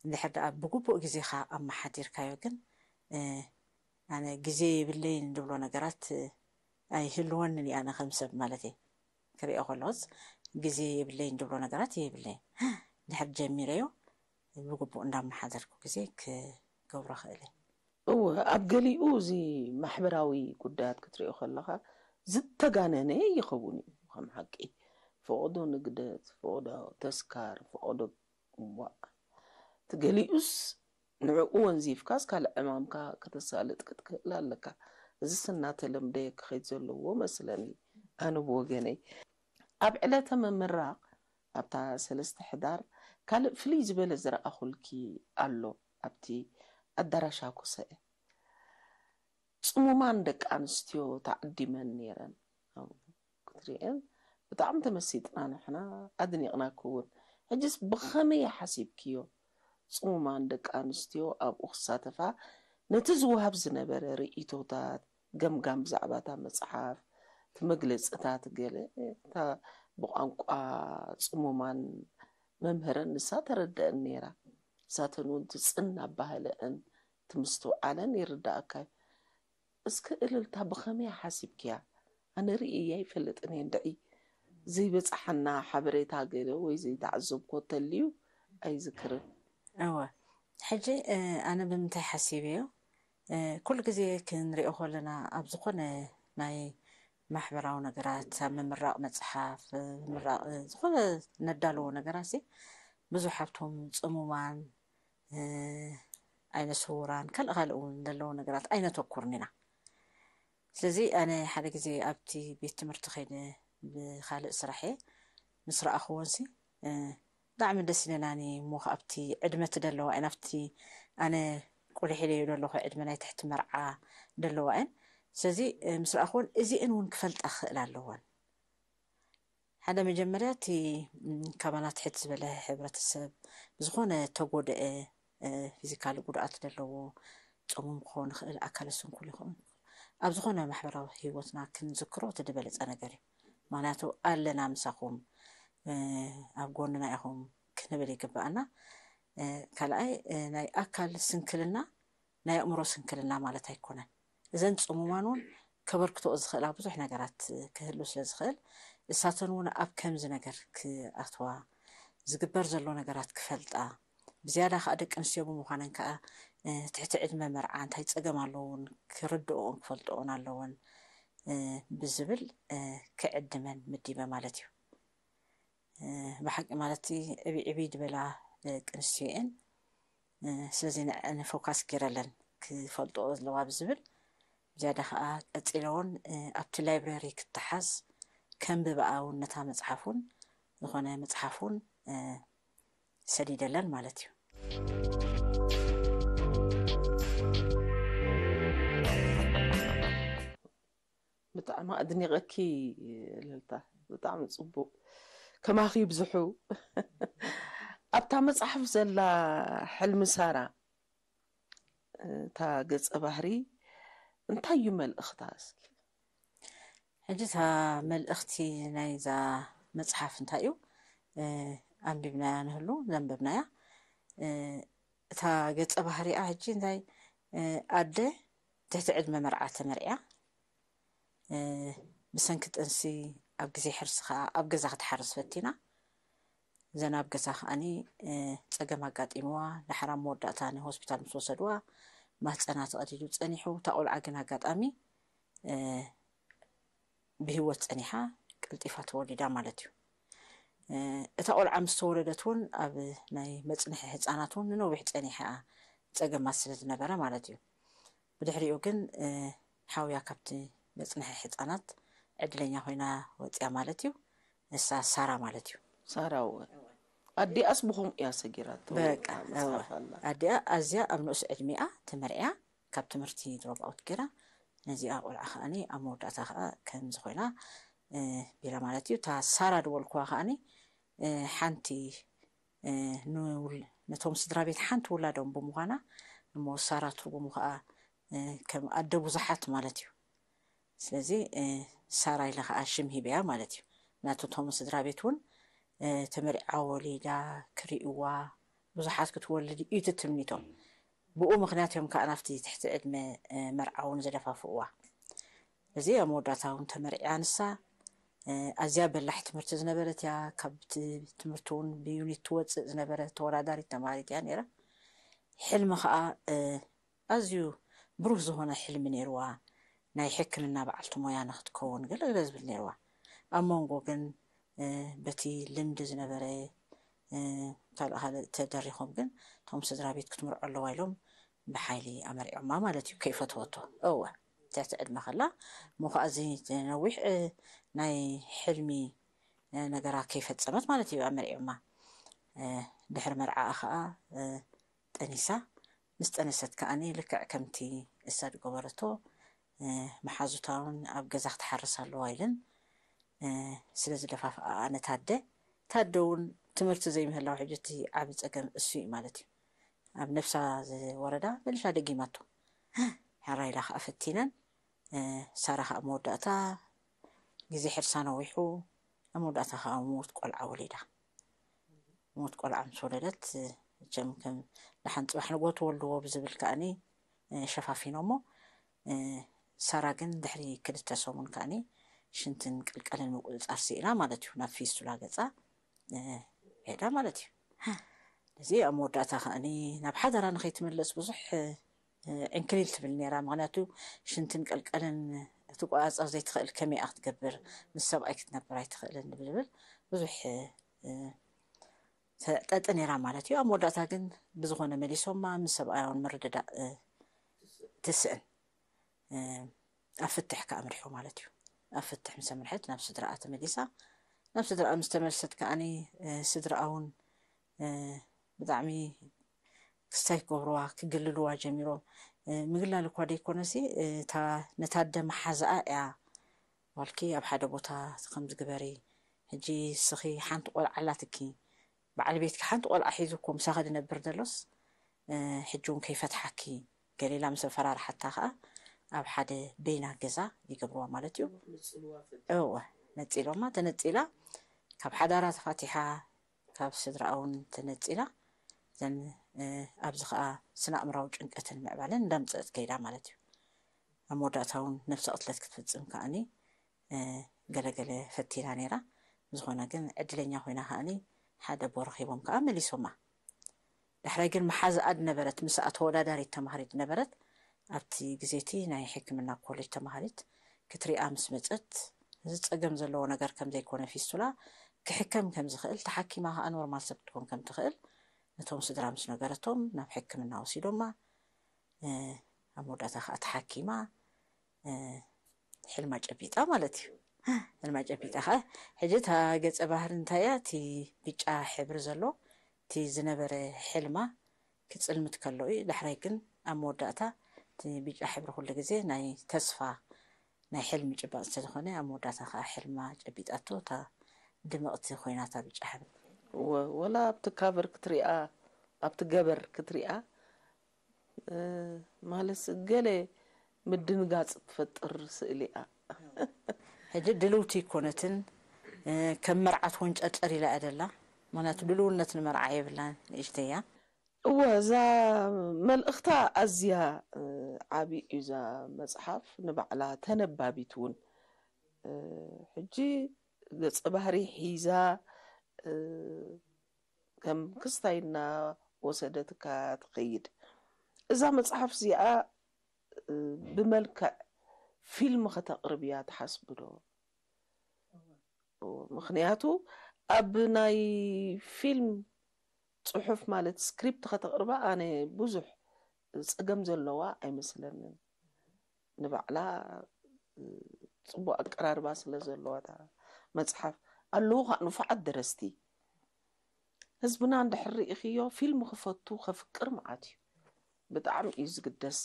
እንድሕር ደኣ ብግቡእ ግዜኻ ኣመሓዲርካዮ ግን ኣነ ግዜ የብለይን ዝብሎ ነገራት ኣይህልወንን እዩ። ኣነ ከም ሰብ ማለት እየ ክሪኦ ከለኹስ ግዜ የብለይን ዝብሎ ነገራት የብለይን። ድሕር ጀሚረዮ ብግቡእ እንዳመሓደርኩ ግዜ ክገብሮ ክእል እየ። እወ፣ ኣብ ገሊኡ እዚ ማሕበራዊ ጉዳያት ክትሪኦ ከለኻ ዝተጋነነ ይኸውን እዩ። ከም ሓቂ ፈቐዶ ንግደት፣ ፈቐዶ ተስካር፣ ፈቐዶ እዋእ፣ እቲ ገሊኡስ ንዕኡ ወንዚፍካስ ካልእ ዕማምካ ከተሳልጥ ክትክእል ኣለካ። እዚስ እናተለምደ ክኸይድ ዘለዎ መስለኒ። ኣነ ብወገነይ ኣብ ዕለተ ምምራቕ ኣብታ ሰለስተ ሕዳር ካልእ ፍልይ ዝበለ ዝረኣኹልኪ ኣሎ። ኣብቲ ኣዳራሽ ኣኩሰ ጽሙማን ደቂ ኣንስትዮ ተዓዲመን ነይረን። ኣብኡ ክትሪኤን ብጣዕሚ ተመሲጥና ንሕና ኣድኒቕናኪ እውን። ሕጅስ ብኸመይ ሓሲብክዮ? ጽሙማን ደቂ ኣንስትዮ ኣብኡ ክሳተፋ ነቲ ዝወሃብ ዝነበረ ርእይቶታት፣ ገምጋም ብዛዕባ እታ መጽሓፍ፣ እቲ መግለጽታት ገለ እታ ብቋንቋ ጽሙማን መምህረን ንሳ ተረድአን ነይራ። ንሳተን እውን እቲ ጽን ኣባህለአን እቲ ምስትውዓለን ይርዳእካ እዩ። እስከ እልልታ ብኸመይ ሓሲብክያ? ኣነ ርእየያ ኣይፈልጥን እየ እንድዒ ዘይበጽሓና ሓበሬታ ገለ ወይ ዘይተዓዘብኮ ተልዩ ኣይዝክርን። እወ ሕጂ ኣነ ብምንታይ ሓሲበዮ ኩሉ ግዜ ክንሪኦ ከለና ኣብ ዝኾነ ናይ ማሕበራዊ ነገራት ኣብ ምምራቕ መፅሓፍ ምምራቕ ዝኾነ ነዳለዎ ነገራት ሲ ብዙሕ ኣብቶም ፅሙማን ዓይነ ስውራን ካልእ ካልእ እውን ዘለዎ ነገራት ኣይነተኩርን ኢና። ስለዚ ኣነ ሓደ ግዜ ኣብቲ ቤት ትምህርቲ ከይደ ብካልእ ስራሐ ምስ ረኣኽወንሲ ብጣዕሚ ደስ ኢለናኒ። እሞ ኣብቲ ዕድመ እቲ ደለዋ እየን ኣብቲ ኣነ ቁልሕ ኢለዮ ደለኹ ዕድመ ናይ ትሕቲ መርዓ ደለዋ እየን። ስለዚ ምስ ረኣኽወን እዚአን እውን ክፈልጣ ክኽእል ኣለወን። ሓደ መጀመርያ እቲ ካባና ትሕት ዝበለ ሕብረተሰብ ብዝኾነ ተጎደአ ፊዚካሊ ጉድኣት ዘለዎ፣ ጸሙም ክኸውን ይኽእል፣ ኣካለ ስንኩል ይኸውን፣ ኣብ ዝኾነ ማሕበራዊ ህይወትና ክንዝክሮ እቲ ዝበለጸ ነገር እዩ። ምክንያቱ ኣለና ምሳኹም፣ ኣብ ጎንና ኢኹም ክንብል ይግብኣና። ካልኣይ ናይ ኣካል ስንክልና ናይ ኣእምሮ ስንክልና ማለት ኣይኮነን። እዘን ጽሙማን እውን ከበርክትኦ ዝኽእላ ብዙሕ ነገራት ክህሉ ስለ ዝኽእል እሳተን እውን ኣብ ከምዚ ነገር ክኣትዋ ዝግበር ዘሎ ነገራት ክፈልጣ ብዝያዳ ከዓ ደቂ ኣንስትዮ ብምዃነን ከዓ ትሕቲ ዕድመ መርዓ እንታይ ፀገም ኣለውን ክርድኦን ክፈልጥኦን ኣለውን ብዝብል ክዕድመን ምዲበ ማለት እዩ። ብሓቂ ማለት ዕብይ ዕብይ ዝበላ ደቂ ኣንስትዮ እየን። ስለዚ ንዐን ፎካስ ገይረለን ክፈልጥኦ ዘለዋ ብዝብል ዝያዳ ከዓ ቀፂለውን ኣብቲ ላይብረሪ ክተሓዝ ከንብበኣ እውን ነታ መፅሓፍ እውን ዝኾነ መፅሓፍ እውን ሰዲደለን ማለት እዩ። ብጣዕሚ ኣድኒቐኪ እልልታ፣ ብጣዕሚ ፅቡቕ፣ ከማኺ ይብዝሑ። ኣብታ መፅሓፍ ዘላ ሕልሚ ሳራ እታ ገፀ ባህሪ እንታይ እዩ መልእኽታ እስኪ? ሕጂ እታ መልእኽቲ ናይዛ መጽሓፍ እንታይ እዩ? ኣንቢብናያ ንህሉ ዘንበብናያ። እታ ገጸ ባህሪኣ ሕጂ እንታይ፣ ኣደ ትሕቲ ዕድመ መርዓ ተመርዕያ፣ ብሰንኪ ጥንሲ ኣብ ግዜ ሕርሲ ከኣ ኣብ ገዛ ክትሓርስ ፈቲና። ዘን ኣብ ገዛ ከኣኒ ጸገም ኣጋጢምዋ፣ ዳሕራ መወዳእታ ንሆስፒታል ምስ ወሰድዋ ማህጸና ተቐዲዱ ጸኒሑ። እታ ቆልዓ ግን ኣጋጣሚ ብህይወት ጸኒሓ ቀልጢፋ ተወሊዳ ማለት እዩ። እታ ቆልዓ ምስ ተወለደት እውን ኣብ ናይ መጽንሒ ህጻናት እውን ንነዊሕ ጸኒሓ ጸገማት ስለ ዝነበረ ማለት እዩ። ብድሕሪኡ ግን ሓውያ ካብቲ መጽንሒ ህጻናት ዕድለኛ ኮይና ወጽያ ማለት እዩ። ንሳ ሳራ ማለት እዩ። ሳራ እወ። ኣዲኣስ ብኸምኡ እያ ሰጊራቶ። በቃ መጽሓፍ ኣላ። ኣዲኣ ኣዝያ ኣብ ንኡስ ዕድሚኣ ተመርዕያ ካብ ትምህርቲ ድሮፕ ኣውት ገይራ ነዚኣ ቆልዓ ከኣኒ ኣብ መወዳእታ ከኣ ከምዚ ኮይና ቢላ ማለት እዩ። እታ ሳራ ድበልኩዋ ከኣኒ ሓንቲ ንውል- ነቶም ስድራ ቤት ሓንቲ ውላዶም ብምዃና እሞ ሳራ ትርጉሙ ከኣ ከም ኣደ ብዙሓት ማለት እዩ። ስለዚ ሳራ ኢለ ከኣ ሽም ሂበያ ማለት እዩ። ናቱ እቶም ስድራ ቤት እውን ተመሪዓ ወሊዳ ክርእይዋ ብዙሓት ክትወልድ እዩ ትትምኒቶም። ብኡ ምኽንያት እዮም ከኣ ናብቲ ትሕቲ ዕድመ መርዓ እውን ዘደፋፍእዋ። እዚ ኣብ መወዳእታ እውን ተመርዕያ ንሳ። ኣዝያ በላሕ ትምህርቲ ዝነበረት እያ። ካብቲ ትምህርቲ እውን ብዩኒት ትወፅእ ዝነበረ ተወዳዳሪት ተማሃሪት እያ ነይራ። ሕልሚ ከኣ ኣዝዩ ብሩህ ዝኾነ ሕልሚ ነይርዋ። ናይ ሕክምና በዓልቲ ሞያ ንክትከውን ገለገለ ዝብል ነይርዋ። ኣብ መንጎ ግን በቲ ልምዲ ዝነበረ ካልእ ካልእ ተደሪኾም ግን እቶም ስድራ ቤት ክትምርዖ ኣለዋ ኢሎም ብሓይሊ ኣመሪዖማ ማለት እዩ። ከይፈተወቶ እወ ትሕቲ ዕድመ ከላ እሞ ከዓ እዚ ነዊሕ ናይ ሕልሚ ነገራ ከይፈጸመት ማለት እዩ ኣመሪዖማ። ድሕሪ መርዓኣ ከዓ ጠኒሳ ምስ ጠነሰት ከዓኒ ልክዕ ከምቲ እሳ ዝገበረቶ መሓዙታ እውን ኣብ ገዛ ክትሓርስ ኣለዋ ኢለን ስለ ዝደፋፍኣኣ ነታ ኣደ፣ እታ ኣደ እውን ትምህርቲ ዘይምህላው ሕጂ እቲ ዓቢ ጸገም እሱ እዩ ማለት እዩ። ኣብ ነብሳ ዝወረዳ መሊሳ ደጊማቶ። ሕራይ ኢላ ከዓ ፈቲነን ሳራ ከዓ መወዳእታ ግዜ ሕርሳ ነዊሑ ኣብ መወዳእታ ከዓ ምዉት ቆልዓ ወሊዳ። ምዉት ቆልዓ ምስ ወለደት መቸም ከም ደሓን ጽባሕ ንግሆ ትወልድዎ ብዝብል ከኣኒ ሸፋፊኖሞ። ሳራ ግን ድሕሪ ክልተ ሰሙን ከኣኒ ሽንትን ቅልቀልን ምቁጽጻር ስኢና ማለት እዩ ናብ ፊስቱላ ገጻ ሄዳ ማለት እዩ። እዚ ኣብ መወዳእታ ከኣኒ ናብ ሓዳራ ንኸይትምለስ ብዙሕ ዕንክሊል ትብል ነይራ። ምክንያቱ ሽንትን ቀልቀልን ክትቆጻጸር ዘይትኽእል ከመይ እያ ክትገብር፣ ምስ ሰብኣይ ክትነብር ኣይትኽእልን ብዝብል ብዙሕ ተጠጢ ነይራ ማለት እዩ። ኣብ መወዳእታ ግን ብዝኾነ መሊሶማ ምስ ሰብኣያ እውን ምርድዳእ ትስእን ኣብ ፍትሕ ከኣ ኣምሪሖ ማለት እዩ። ኣብ ፍትሕ ምስ ኣምርሐት ናብ ስድራኣ ተመሊሳ። ናብ ስድራኣ ምስ ተመልሰት ከኣኒ ስድራኣ እውን ብጣዕሚ ክስታይ ክገብርዋ ክግልልዋ ጀሚሮም። ምግላል እኳ ደይኮነሲ እታ ነታ ኣደ መሓዝኣ እያ ዋልኪ ኣብ ሓደ ቦታ ከምዚ ግበሪ፣ ሕጂ እስኺ ሓንቲ ቆልዓ ኣላትኪ፣ በዓል ቤትኪ ሓንቲ ቆልዓ ሒዙ እኮ ምሳኺ ዝነብር ዘሎስ ሕጂ እውን ከይፈትሓኪ ገሊላ ምስ ኣፈራርሓታ ከዓ ኣብ ሓደ በይና ገዛ ይገብርዋ ማለት እዩ። እወ ነፂሎማ ተነፂላ ካብ ሓዳራ ተፋቲሓ ካብ ስድራኣ እውን ተነፂላ ዘን ኣብዚ ከዓ ስነ ኣእምራዊ ጭንቀትን ምዕባለን እንዳምፀእት ከይዳ ማለት እዩ። ኣብ መወዳእታ እውን ነብሰ ቅትለት ክትፍፅም ከዓኒ ገለገለ ፈቲና ነይራ። ዝኾነ ግን ዕድለኛ ኮይና ከዓኒ ሓደ ኣቦ ረኺቦም ከዓ መሊሶማ። ዳሕራይ ግን መሓዝኣ ዝነበረት ምስኣ ተወዳዳሪት ተማሃሪት ዝነበረት ኣብቲ ግዜ እቲ ናይ ሕክምና ኮሌጅ ተማሃሪት ክትሪኣ ምስ መፀት እዚ ፀገም ዘለዎ ነገር ከም ዘይኮነ ፊስቱላ ክሕከም ከም ዝኽእል ተሓኪማ ከዓ ኖርማል ሰብ ክትኮን ከም ትኽእል ነቶም ስድራ ምስ ነገረቶም ናብ ሕክምና ወሲዶማ። ኣብ መወዳእታ ከዓ ተሓኪማ ሕልማ ጨቢጣ ማለት እዩ። ሕልማ ጨቢጣ ከዓ ሕጂ እታ ገፀ ባህሪ እንታይ እያ? እቲ ብጫ ሕብሪ ዘሎ እቲ ዝነበረ ሕልማ ክፅልምት ከሎ እዩ። ዳሕራይ ግን ኣብ መወዳእታ እቲ ብጫ ሕብሪ ኩሉ ግዜ ናይ ተስፋ ናይ ሕልሚ ጭባጥ ስለዝኾነ ኣብ መወዳእታ ከዓ ሕልማ ጨቢጣቶ እታ ድምቕቲ ኮይና እታ ብጫ ሕብሪ። ወላ ኣብቲ ካቨር ክትሪኣ ኣብቲ ገበር ክትሪኣ ማለት ገለ ምድንጋፅ ትፈጥር ስእሊ እያ። ሕጂ ድልውቲ ኣይኮነትን። ከም መርዓት ወንጨርጨር ኢላ እያ ደላ። ምክንያቱ ድልውነት ንመርዓ የብላን፣ ንእሽተይ እያ። እወ፣ እዛ መልእኽታ ኣዝያ ዓብዪ እዩ። እዛ መፅሓፍ ንባዕላ ተነባቢት እውን ሕጂ ገፀ ባህሪ ሒዛ ከም ክስታይ እናወሰደትካ ትኸይድ። እዛ መፅሓፍ እዚኣ ብመልክዕ ፊልም ከተቕርብ እያ ትሓስብ ዶ? ምኽንያቱ ኣብ ናይ ፊልም ፅሑፍ ማለት ስክሪፕት ከተቕርባ ኣነ ብዙሕ ፀገም ዘለዋ ኣይመስለንን። ንባዕላ ፅቡቅ ኣቀራርባ ስለ ዘለዋ እታ መፅሓፍ ኣለዉ ከዓ ንፉዓት ደረስቲ ህዝብና እንድሕር ርኢኽዮ ፊልም ክፈቱ ከፍቅር መዓት እዩ። ብጣዕሚ እዩ ዝግደስ።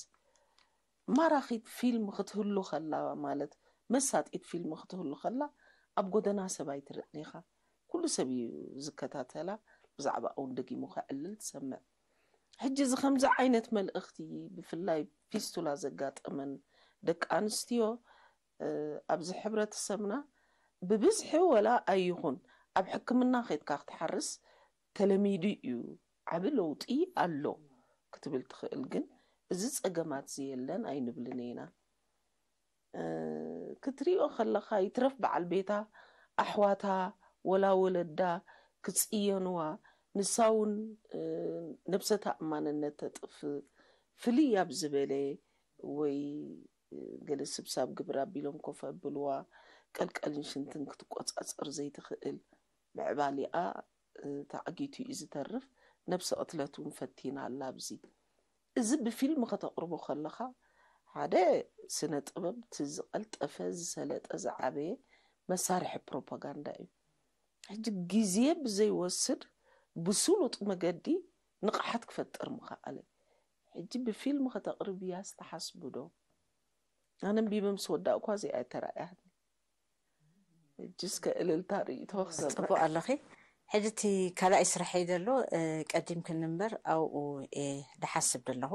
ማራኺት ፊልም ክትህሉ ከላ ማለት መሳጢት ፊልም ክትህሉ ከላ ኣብ ጎደና ሰብ ኣይትርእን ኢኻ። ኩሉ ሰብ እዩ ዝከታተላ። ብዛዕባ እውን ደጊሙ ከዕልል ትሰምዕ። ሕጂ እዚ ከምዚ ዓይነት መልእኽቲ ብፍላይ ፊስቱላ ዘጋጠመን ደቂ ኣንስትዮ ኣብዚ ሕብረተሰብና ብብዝሒ ወላ ኣይኹን ኣብ ሕክምና ከይድካ ክትሓርስ ተለሚዱ እዩ። ዓቢ ለውጢ ኣሎ ክትብል ትኽእል፣ ግን እዚ ጸገማት እዚ የለን ኣይንብልን ኢና። ክትሪኦ ከለኻ ይትረፍ በዓል ቤታ ኣሕዋታ ወላ ወለዳ ክጽየንዋ፣ ንሳ እውን ነብሰ ተኣማንነት ተጥፍ ፍልይ ኣብ ዝበለ ወይ ገለ ስብሳብ ግብር ኣቢሎም ኮፍ ኣብልዋ፣ ቀልቀልን ሽንትን ክትቆጻጸር ዘይትኽእል ምዕባሊኣ ተዓጊቱ እዩ ዝተርፍ። ነብሰ ቅትለት እውን ፈቲና ኣላ ኣብዚ። እዚ ብፊልም ከተቕርቦ ከለኻ ሓደ ስነ ጥበብ እቲ ዝቐልጠፈ ዝሰለጠ ዝዓበየ መሳርሒ ፕሮፓጋንዳ እዩ። ሕጂ ግዜ ብዘይወስድ ብስሉጥ መገዲ ንቕሓት ክፈጥር ምኸኣለ። ሕጂ ብፊልም ከተቕርብያስ ትሓስቢ ዶ? ኣነ ኣንቢበ ምስ ወዳእኳ እዚኣ እያ ተራእያትኒ። ሕጂ እስከ እልልታ ርእይቶ ክሰምዕ። ጽቡቕ ኣለኺ። ሕጂ እቲ ካልኣይ ስራሐይ ዘሎ ቀዲምክኒ እምበር ኣብኡ እየ ድሓስብ ዘለኹ።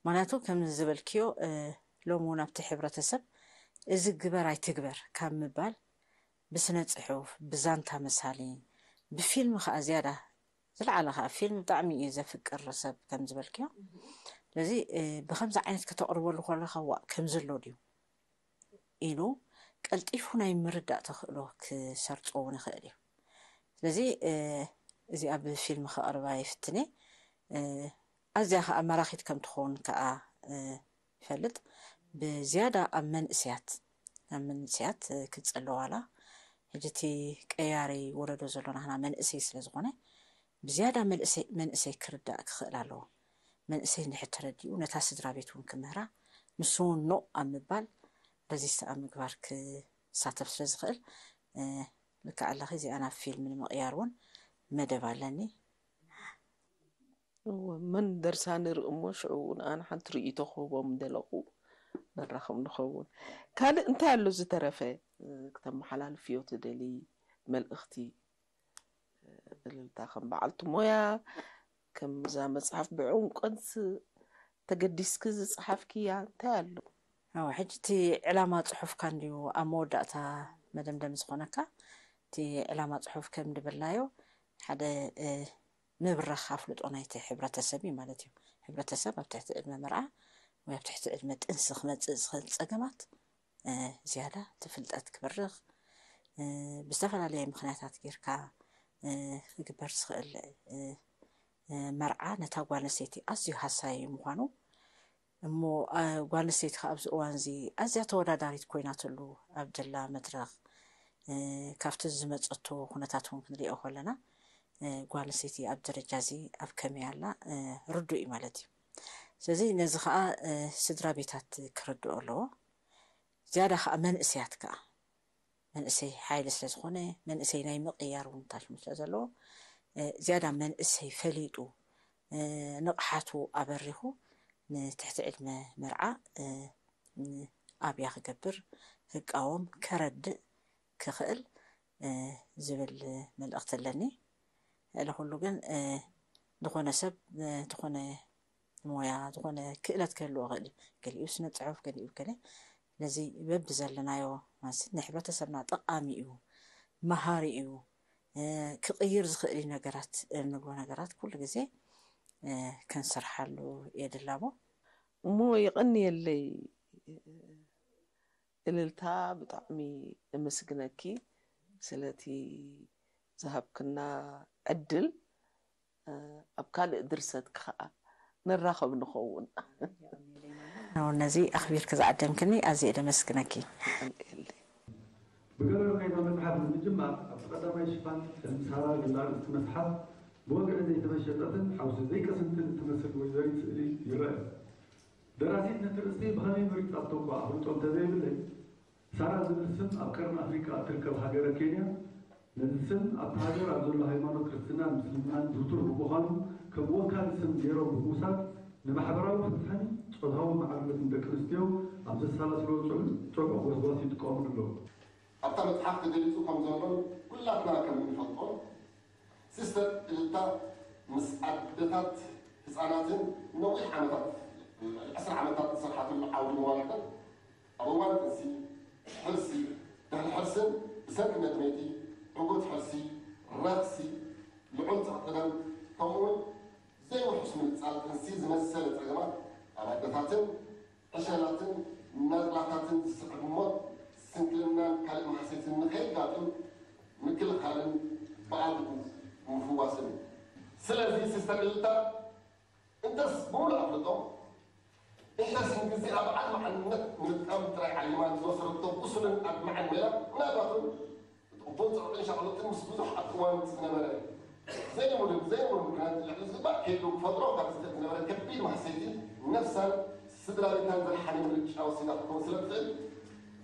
ምኽንያቱ ከም ዝበልክዮ ሎሚ እውን ኣብቲ ሕብረተሰብ እዚ ግበር ኣይትግበር ካብ ምባል ብስነ ፅሑፍ ብዛንታ መሳሊ ብፊልም ከዓ ዝያዳ ዝለዓለ ከዓ ፊልም ብጣዕሚ እዩ ዘፍቅር ሰብ ከም ዝበልክዮ። ስለዚ ብከምዚ ዓይነት ከተቕርበሉ ከለካ ዋእ ከምዚ ኣሎ ድዩ ኢሉ ቀልጢፉ ናይ ምርዳእ ተኽእሎ ክሰርጾ እውን ይኽእል እዩ። ስለዚ እዚኣ ብፊልም ከቕርባ ይፍትነ። ኣዝያ ከዓ መራኺት ከም ትኸውን ከዓ ይፈልጥ። ብዝያዳ ኣብ መንእስያት ኣብ መንእስያት ክትጸለዋላ ሕጂ እቲ ቀያሪ ወለዶ ዘሎ ናህና መንእሰይ ስለ ዝኾነ ብዝያዳ መንእሰይ ክርዳእ ክኽእል ኣለዎ። መንእሰይ እንድሕር ተረዲኡ ነታ ስድራ ቤት እውን ክምህራ ንሱ እውን ኖእ ኣብ ምባል ረዚስት ኣብ ምግባር ክሳተፍ ስለ ዝኽእል ልክዕ ኣለኺ። እዚኣ ናብ ፊልም ንምቕያር እውን መደብ ኣለኒ። እወ፣ መን ደርሳ ንርኢ እሞ ሽዑ እውን ኣነ ሓንቲ ርእይቶ ክህቦም ምደለኹ መራኸብ ንኸውን። ካልእ እንታይ ኣሎ ዝተረፈ ክተመሓላልፍዮ ትደሊ መልእኽቲ? እልልታ ከም በዓልቲ ሞያ ከምዛ መፅሓፍ ብዕምቆት ተገዲስኪ ዝፀሓፍክያ እንታይ ኣሎ? ኣዎ ሕጂ እቲ ዕላማ ፅሑፍካ እንድዩ ኣብ መወዳእታ መደምደሚ ዝኾነካ። እቲ ዕላማ ፅሑፍ ከም ድበልናዮ ሓደ ምብራኽ ኣፍልጦ ናይቲ ሕብረተሰብ እዩ ማለት እዩ። ሕብረተሰብ ኣብ ትሕቲ ዕድመ መርዓ ወይ ኣብ ትሕቲ ዕድመ ጥንሲ ክመፅእ ዝኽእል ፀገማት ዝያዳ እቲ ፍልጠት ክበርኽ ብዝተፈላለየ ምኽንያታት ጌርካ ክግበር ዝኽእል መርዓ ነታ ጓል ኣንስተይቲ ኣዝዩ ሃሳዪ ምዃኑ እሞ ጓል ኣንስተይቲ ከዓ ኣብዚ እዋን እዚ ኣዝያ ተወዳዳሪት ኮይናትሉ ኣብ ደላ መድረኽ ካብቲ ዝመፀቶ ኩነታት እውን ክንሪኦ ከለና ጓል ኣንስተይቲ ኣብ ደረጃ እዚ ኣብ ከመይ ኣላ ርዱእ እዩ ማለት እዩ። ስለዚ ነዚ ከዓ ስድራ ቤታት ክርድኦ ኣለዎ። ዝያዳ ከዓ መንእሰያት ከዓ መንእሰይ ሓይሊ ስለ ዝኾነ መንእሰይ ናይ ምቕያር እውን ታሽሙ ስለ ዘለዎ ዝያዳ መንእሰይ ፈሊጡ ንቕሓቱ ኣበሪኹ ንትሕቲ ዕድመ መርዓ ኣብያ ክገብር ክቃወም ከረድእ ክኽእል ዝብል መልእኽቲ ኣለኒ። ልዕሊ ኩሉ ግን ዝኾነ ሰብ ዝኾነ ሞያ ዝኾነ ክእለት ክህልዎ ይኽእል እዩ። ገሊኡ ስነ ፅሑፍ፣ ገሊኡ ገለ ነዚ በቢ ዘለናዮ ማለት ናይ ሕብረተሰብና ጠቓሚ እዩ፣ መሃሪ እዩ፣ እ፣ ክቕይር ዝኽእል እዩ ነገራት፣ እ፣ እንብሎ ነገራት ኩሉ ግዜ፣ እ፣ ክንሰርሓሉ የድላቦ። እሞ የቐንየለይ እልልታ፣ ብጣዕሚ እምስግነኪ ስለቲ ዝሃብክና ዕድል። እ፣ ኣብ ካልእ ድርሰትኪ ኸኣ ንራኸብ ንኸውን። ነዚ ኣኽቢርኪ ዝዓደምክኒ ኣዝየ ደመስግነኪ። የቐንየለይ። ብገረብ ናይዛ መጽሓፍ ንምጅማር፣ ኣብቲ ቀዳማይ ሽፋን ሕልሚ ሳራ ዝብል ኣርእስቲ መጽሓፍ ብወግዒ ዘይተመሸጠትን ሓውሲ ዘይቀስንትን እትመስል ወይዘሪት ስእሊ ይርአ። ደራሲት ነቲ ርእስቲ ብኸመይ መሪጻቶ እኳ ኣፍልጦ እንተዘይብለይ፣ ሳራ ዝብል ስም ኣብ ቀርኒ ኣፍሪቃ እትርከብ ሃገረ ኬንያ፣ ነዚ ስም ኣብቲ ሃገር ኣብ ዘሎ ሃይማኖት ክርስትናን ምስልምናን ዝውቱር ብምዃኑ፣ ከም ወካሊ ስም ገይሮም ብምውሳድ፣ ንማሕበራዊ ፍትሕን ጾታዊ ማዕርነትን ደቂ ኣንስትዮ ኣብ ዘሰላስልዎ ጽዑ-፣ ጽዑቕ ጎስጓስ ይጥቀሙሉ ኣለዉ። ኣብታ መጽሓፍ ተገሊጹ ከም ዘሎን ኩላትና ከም እንፈልጦን፣ ሲስተር እልልታ ምስ ኣደታት ህጻናትን ነዊሕ ዓመታት፣ ዕስራ ዓመታት ዝሰርሓትሉ ዓውዲ መዋላዕትን፣ ኣብ እዋን ጥንሲ፣ ሕርሲ፣ ድሕሪ ሕርስን ብሰንኪ መድመይቲ፣ ዕጉት ሕርሲ፣ ረኽሲ፣ ልዑል ጸቕጢ ደም፣ ከምኡ'ውን ዘይውሑስ ምንጻል ጥንሲ ዝመሰለ ጸገማት ኣብ ኣደታትን ዕሸላትን ናጽላታትን ዝስዕብ ሞት፣ ስንክልናን ካልእ ማህሰይትን ንኸየጋጥም ምክልኻልን ብኣግኡ ምፍዋስን እዩ። ስለዚ ሲስተር እልልታ እንተስ ብምሉእ ኣፍልጦ፣ እንተስ ንግዜኣ በዓል መዓልነት ንምጥቃም ጥራይ ዓሊማ ንዝወሰደቶ ብሱልን ኣድማዕን ሜላ፣ ምናልባት እውን ብጥቕቡን ጸቕጥን ሻቕሎትን ምስ ብዙሕ ኣብቲ እዋን ዝነበረ ዘይምሉእ ዘይምሉእ ምኽንያት ልዕሊ ዝግባእ ከይዱ ክፈጥሮ ካብ ዝኽእል ዝነበረ ከቢድ ማህሰይቲ ነፍሳን ስድራ ቤታን ዘድሓነ ምርጫ ወሲና ክትከውን ስለ ትኽእል፣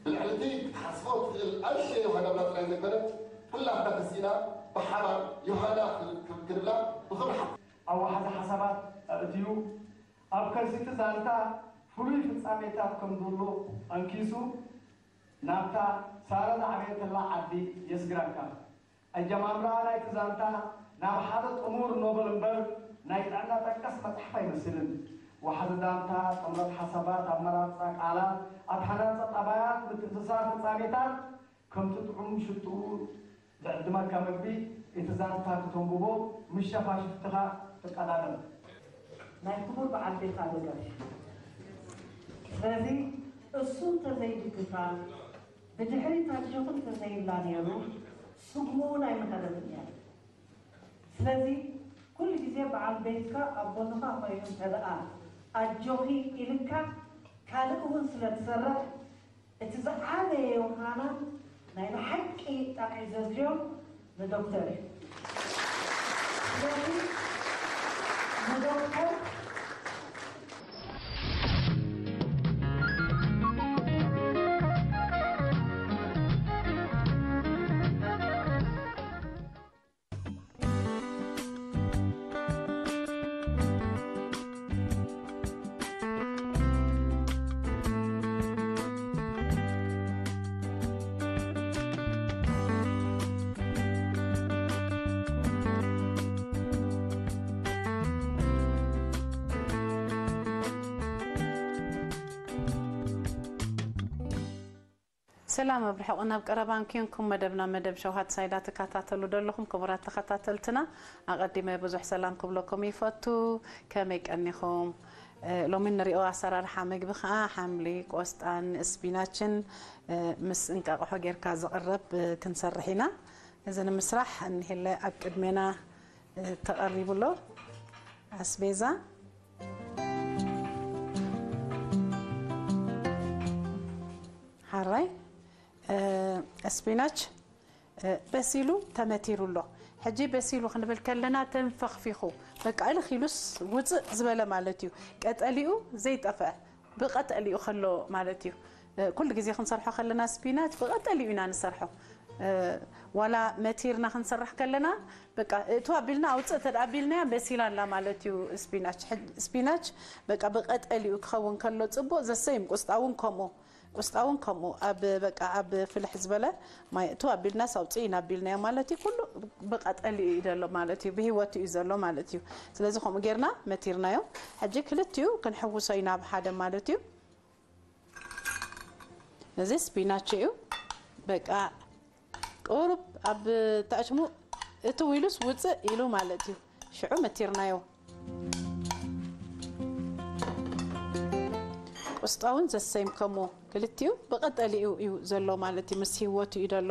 ብልዕሊ እቲ ክትሓስቦ ትኽእል ኣንሽተይ ዮሃና ብላ ጥራይ ዘይኮነት፣ ኩላትና ተሲእና ብሓባር ዮሃና ክንብል፣ ክንብላ ብኽብሪ ሓ- ኣዋሓዚ ሓሳባት ኣእትዩ፣ ኣብ ከርሲቲ ዛንታ ፍሉይ ፍጻሜታት ከም ዘሎ ኣንኪሱ፣ ናብታ ሳራ ዝዓበየትላ ዓዲ የስግረካ። ኣጀማምራ ናይቲ ዛንታ ናብ ሓደ ጥሙር ኖቨል እምበር ናይ ጥዕና ጠቀስ መጽሓፍ ኣይመስልን። ዋሕዚ ዛንታ፣ ጥምረት ሓሳባት፣ ኣመራርጻ ቃላት፣ ኣተሓናንጻ ጠባያት፣ ምትእስሳር ፍጻሜታት፣ ከምቲ ጥዑም ሽትኡ ዝዕድመካ መግቢ፣ እቲ ዛንታ ክተንብቦ ምስ ሸፋሽፍትኻ ትቀዳደም። ናይ ክቡር በዓል ቤትካ ደጋፊ። ስለዚ እሱ እንተዘይድግፋ፣ ብድሕሪት ኣጆኺ እንተዘይብላ ነይሩ፣ ስጉሙ እውን ኣይምኸደትን እያ። ስለዚ ኩሉ ግዜ በዓል ቤትካ ኣብ ጎንኻ ኮይኑ እንተ ደኣ ኣጆኺ ኢልካ፣ ካልእ እውን ስለ ትሰርሕ፣ እቲ ዝዓበየ ዮሃና ናይ ብሓቂ ጣቕዒ ዘድልዮ ንዶክተር እዩ። ስለዚ ንዶክተር ሰላም ኣብ ርሑቕን ኣብ ቀረባን ኪንኩም መደብና መደብ ሸውሃት ሳይዳ ትከታተሉ ዘለኹም ክቡራት ተኸታተልትና፣ ኣቐዲመ ብዙሕ ሰላም ክብለኩም ይፈቱ። ከመይ ቀኒኹም? እ፣ ሎሚ ንሪኦ ኣሰራርሓ ምግቢ ኸዓ ሓምሊ፣ ቆስጣን ስፒናችን፣ እ፣ ምስ እንቃቕሖ ጌርካ ዝቕረብ፣ እ፣ ክንሰርሕ ኢና። እዚ ንምስራሕ እኒሄለ ኣብ ቅድሜና፣ እ፣ ተቐሪቡ ኣሎ ኣስቤዛ። ሓራይ፣ እ፣ ስፒናች፣ እ፣ በሲሉ ተመቲሩ ኣሎ። ሕጂ በሲሉ ክንብል ከለና ተንፈኽፊኹ፣ በቃ እልኽ ኢሉስ ውፅእ ዝበለ ማለት እዩ። ቀጠሊኡ ዘይጠፍአ፣ ብቐጠሊኡ ከሎ ማለት እዩ። እ፣ ኩሉ ግዜ ክንሰርሖ ከለና ስፒናች ብቐጠሊኡ ኢና ንሰርሖ። እ፣ ዋላ መቲርና ክንሰርሕ ከለና በቃ እቱ ኣቢልና ኣውፅእ እንተ ኣቢልናያ በሲላ ኣላ ማለት እዩ። ስፒናች፣ ሕጂ ስፒናች በቃ ብቐጠሊኡ ክኸውን ከሎ ፅቡቕ፣ ዘሰይም ቁስጣ እውን ከምኡ። ቁስጣ እውን ከምኡ ኣብ፣ በቃ ኣብ ፍልሕ ዝበለ ማይ እቱ ኣቢልናስ ኣውፅእ ኢና ኣቢልናዮ ማለት እዩ። ኩሉ ብቐጠሊኡ እዩ ዘሎ ማለት እዩ፣ ብህይወቱ እዩ ዘሎ ማለት እዩ። ስለዚ ከምኡ ጌርና መቲርናዮ። ሕጂ ክልቲኡ ክንሕውሶ ኢና ኣብ ሓደ ማለት እዩ። እዚ ስፒናች እዩ። በቃ ቁሩብ ኣብ ታሽሙ እቲ ዊሉስ ውፅእ ኢሉ ማለት እዩ። ሽዑ መቲርናዮ። ቁስጣ እውን ዘሰይም ከምኡ ክልቲኡ ብቐጠሊኡ እዩ ዘሎ ማለት እዩ። ምስ ህይወቱ እዩ ዘሎ።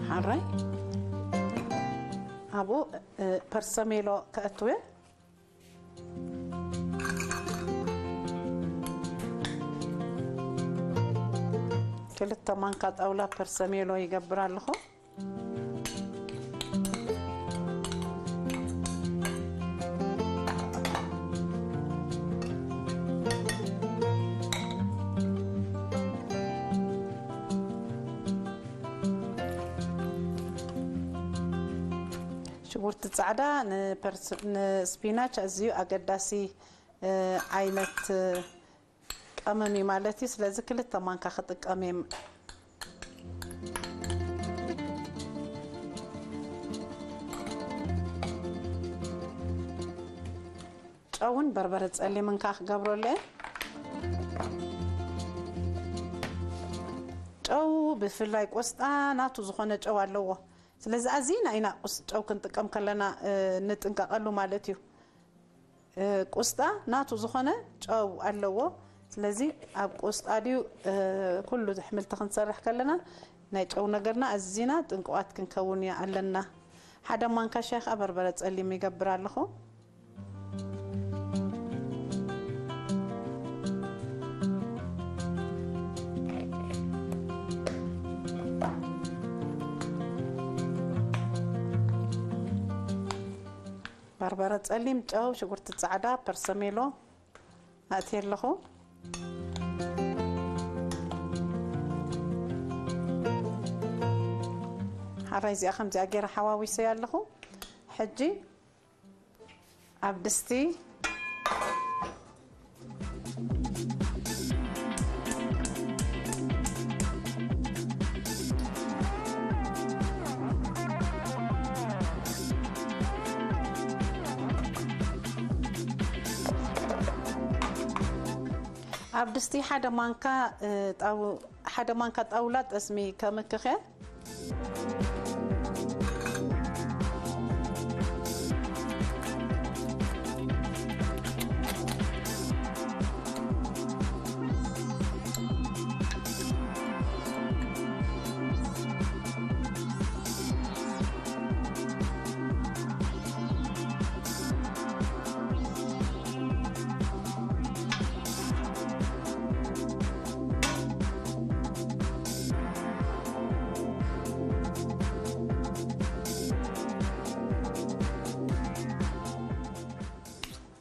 ሓራይ ኣብኡ እ፣ ፐርሰሜሎ ከእትው እየ። ክልተ ማንካ ጣውላ ፐርሰሜሎ ይገብር ኣለኹ። ሽጉርቲ ጻዕዳ ንፐርስ-፣ ንስፒናች ኣዝዩ ኣገዳሲ፣ እ፣ ዓይነት፣ እ፣ ቀመም እዩ ማለት እዩ። ስለዚ ክልተ ማንካ ክጥቀም እየ። ጨውን በርበረ ጸሊምን ከኣ ክገብረሉ እየ። ጨው ብፍላይ ቆስጣ ናቱ ዝኾነ ጨው ኣለዎ። ስለዚ ኣዚና ኢና ቁስ-፣ ጨው ክንጥቀም ከለና፣ እ፣ ንጥንቀቐሉ ማለት እዩ። እ፣ ቁስጣ ናቱ ዝኾነ ጨው ኣለዎ። ስለዚ ኣብ ቁስጣ ድዩ፣ እ፣ ኩሉ ኣሕምልቲ ክንሰርሕ ከለና ናይ ጨው ነገርና ኣዚና ጥንቁቓት ክንከውን ኣለና። ሓደ ማንካ ሻሂ ከኣ በርበረ ጸሊም ይገብር ኣለኹ። በርበረ ጸሊም፣ ጨው፣ ሽጉርቲ ጻዕዳ፣ ፐርሰሜሎ ኣእትየ ኣለኹ። ሓራይ እዚኣ ከምዚኣ ገይረ ሓዋዊሰያ ኣለኹ። ሕጂ ኣብ ድስቲ ኣብ ድስቲ ሓደ ማንካ፣ እ፣ ጣው-፣ ሓደ ማንካ ጣውላ ጠስሚ ከምክኸ።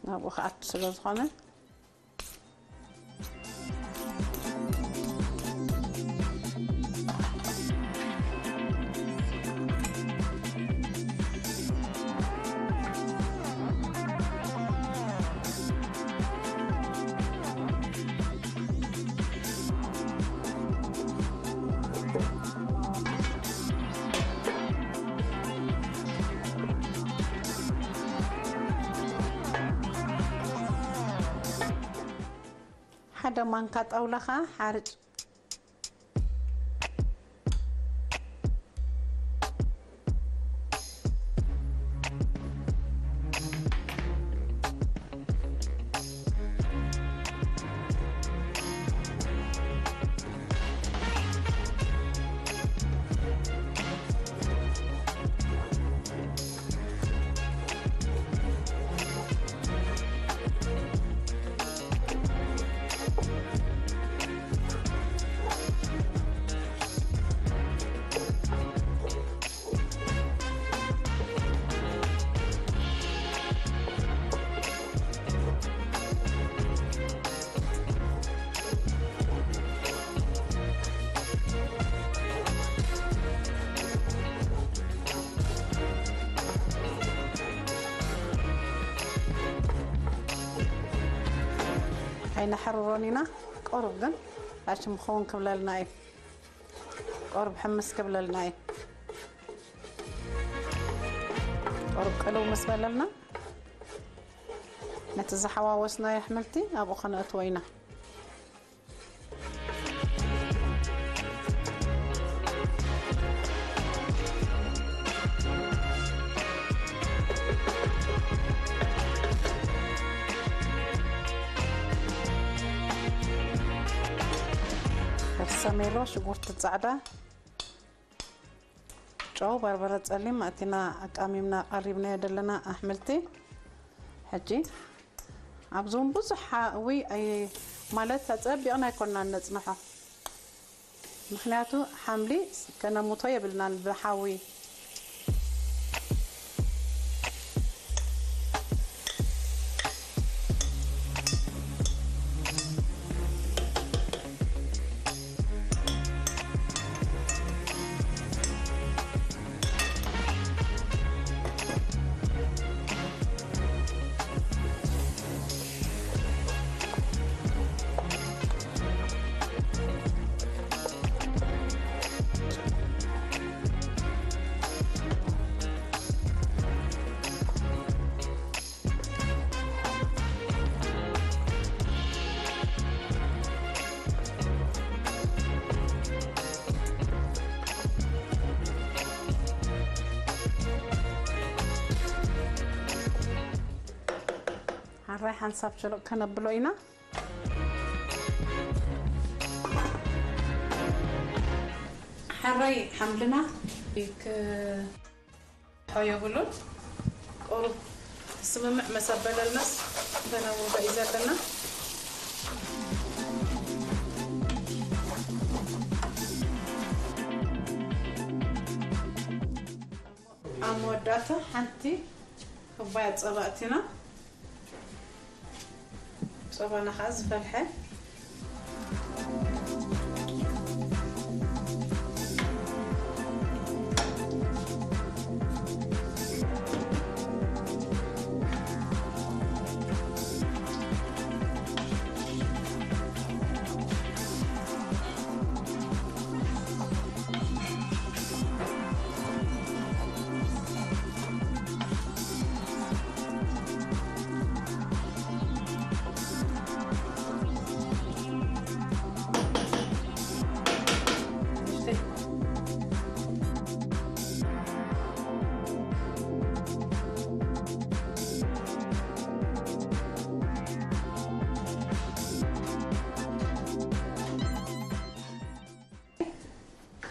ናብኡ ክኣቱ ስለ ዝኾነ። ሓደ ማንካ ጣውላ ኸዓ ሓርጭ። ኣይነሕርሮን ኢና። ቁሩብ ግን ላሽም ክኸውን ክብለልና እዩ። ቁሩብ ሕምስ ክብለልና እዩ። ቁሩብ ቅልው ምስ በለልና፣ ነቲ ዝሓዋወስናዮ ኣሕምልቲ ኣብኡ ከነእትዎ ኢና። በርሰሜሎ፣ ሽጉርቲ ጻዕዳ፣ ጨው፣ በርበረ ጸሊም ኣእቲና ኣቃሚምና ቀሪብናዮ ዘለና ኣሕምልቲ። ሕጂ ኣብዚ እውን ብዙሕ ሓዊ ኣይ-፣ ማለት ኣጸቢቕና ኣይኮንናን ነጽንሖ። ምኽንያቱ ሓምሊ ከነሙቶ የብልናን ብሓዊ። ሓራይ ሓንሳብ ሸሎቕ ከነብሎ ኢና። ሓራይ ሓምልና ክሖ የብሉን። ቁሩብ ስምምዕ መሰበለልናስ ተነውዶ እዩ ዘለና። ኣብ መወዳእታ ሓንቲ ኩባያ ጸባ ኣእቲና፣ ጸባና ከኣ ዝፈልሐ።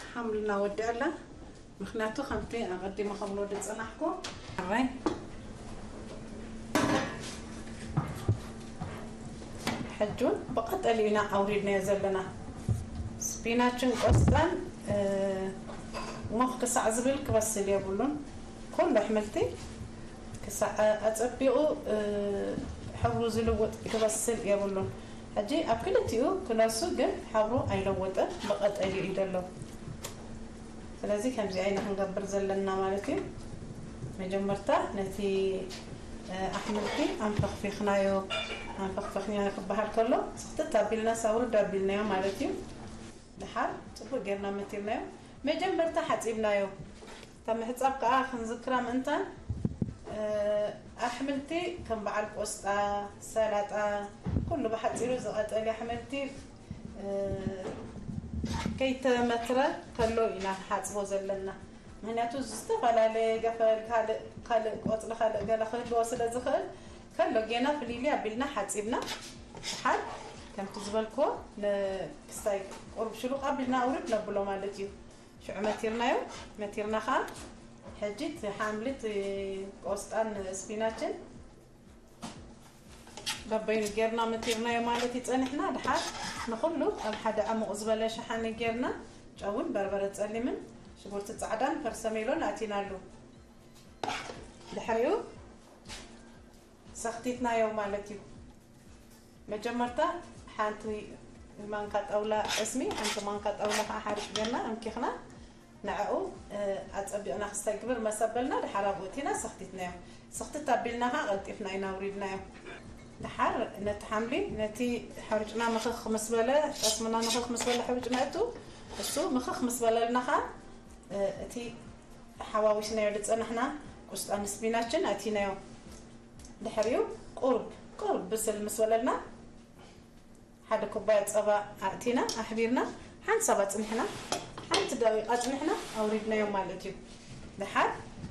ሓምልና ወዲኣ ኣላ። ምኽንያቱ ከምቲ ኣቐዲመ ከብሎ ዝጸናሕኩ፣ ሕራይ ሕጂ እውን ብቐጠልዩ ኢና ኣውሪድናዮ ዘለና። ስፒናችን ቆስጣን፣ እ፣ ሞኽ ክሳዕ ዝብል ክበስል የብሉን። ኩሉ ኣሕምልቲ ክሳዕ ኣጸቢቑ፣ እ፣ ሕብሩ ዝልውጥ ክበስል የብሉን። ሕጂ ኣብ ክልቲኡ ክነሱ ግን ሕብሩ ኣይለወጠን፣ ብቐጠልዩ እዩ ዘሎ። ስለዚ ከምዚ ኣይና ክንገብር ዘለና ማለት እዩ። መጀመርታ ነቲ፣ እ፣ ኣሕምልቲ ኣንፈኽፊኽናዮ፣ ኣንፈኽፈኽናዮ ክበሃል ከሎ፣ ስኽትት ኣቢልና ሳውርድ ኣቢልናዮ ማለት እዩ። ድሓር ጽቡቕ ጌርና መቲርናዮ። መጀመርታ ሓጺብናዮ። እታ ምሕጻብ ከኣ ክንዝክራ ምእንታን፣ እ፣ ኣሕምልቲ ከም በዓል ቆስጣ፣ ሰላጣ፣ ኩሉ ብሓጺሩ ዝቐጠለ ኣሕምልቲ፣ እ፣ ከይተመትረ ከሎ ኢና ንሓጽቦ ዘለና። ምኽንያቱ ዝተፈላለየ ገፈል፣ ካልእ፣ ካልእ ቆጽሊ፣ ካልእ ገለ ክህልዎ ስለ ዝኽእል፣ ከሎ ጌና ፍልይልይ ኣቢልና ሓጺብና፣ ድሓር ከምቲ ዝበልክዎ ን-፣ ክስታይ ቁሩብ ሽሉቕ ኣቢልና ኣውርድ ነብሎ ማለት እዩ። ሽዑ መቲርናዮ፣ መቲርና ኸኣ ሕጂ እቲ ሓምሊ፣ እቲ ቆስጣን ስፒናችን በበይኑ ጌርና መቲርናዮ ማለት እዩ። ጸኒሕና ድሓር ንኹሉ ኣብ ሓደ ዕሙቕ ዝበለ ሸሓኒ ጌርና ጨውን በርበረ ጸሊምን ሽጉርቲ ጻዕዳን ፐርሰሜሎን ኣቲናሉ። ድሕሪኡ ሰኽቲትናዮ ማለት እዩ። መጀመርታ ሓንቲ ማንካ ጣውላ ጠስሚ፣ ሓንቲ ማንካ ጣውላ ከዓ ሓሪሽ ጌርና ኣምኪኽና ንዕኡ፣ እ፣ ኣጸቢቕና ክስታይ ግብር መሰበልና ድሓር ኣብኡ እቲና ሰኽቲትናዮ። ሰኽቲት ኣቢልና ከዓ ቀልጢፍና ኢና ኣውሪድናዮ። ድሓር ነቲ ሓምሊ፣ ነቲ ሕርጭና ምኽኽ ምስ በለ፣ ጠስምና ምኽኽ ምስ በለ ሕርጭና እቱ፣ እሱ ምኽኽ ምስ በለልና ከዓ፣ እ፣ እቲ ሓዋዊስናዮ ዝጸናሕና ቆስጣን ስፒናችን ኣእቲናዮ። ድሕሪኡ ቁሩብ ቁሩብ ብስል ምስ በለልና ሓደ ኩባያ ጸባ ኣእቲና ኣሕቢርና ሓንሳብ ኣጽኒሕና ሓንቲ ደቂቃ ኣጽኒሕና ኣውሪድናዮ ማለት እዩ። ድሓር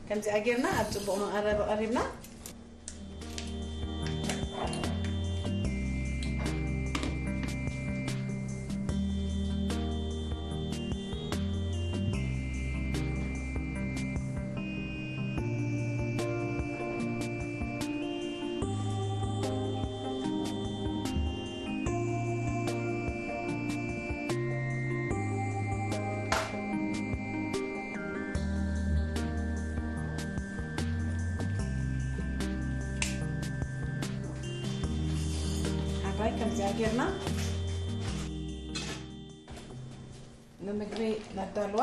ከምዚኣ ጌርና ኣብ ጽቡቕ መቐረቢ ቀሪብና። ሓባይ ከምዚኣ ጌርና ንምግቢ ነዳልዋ።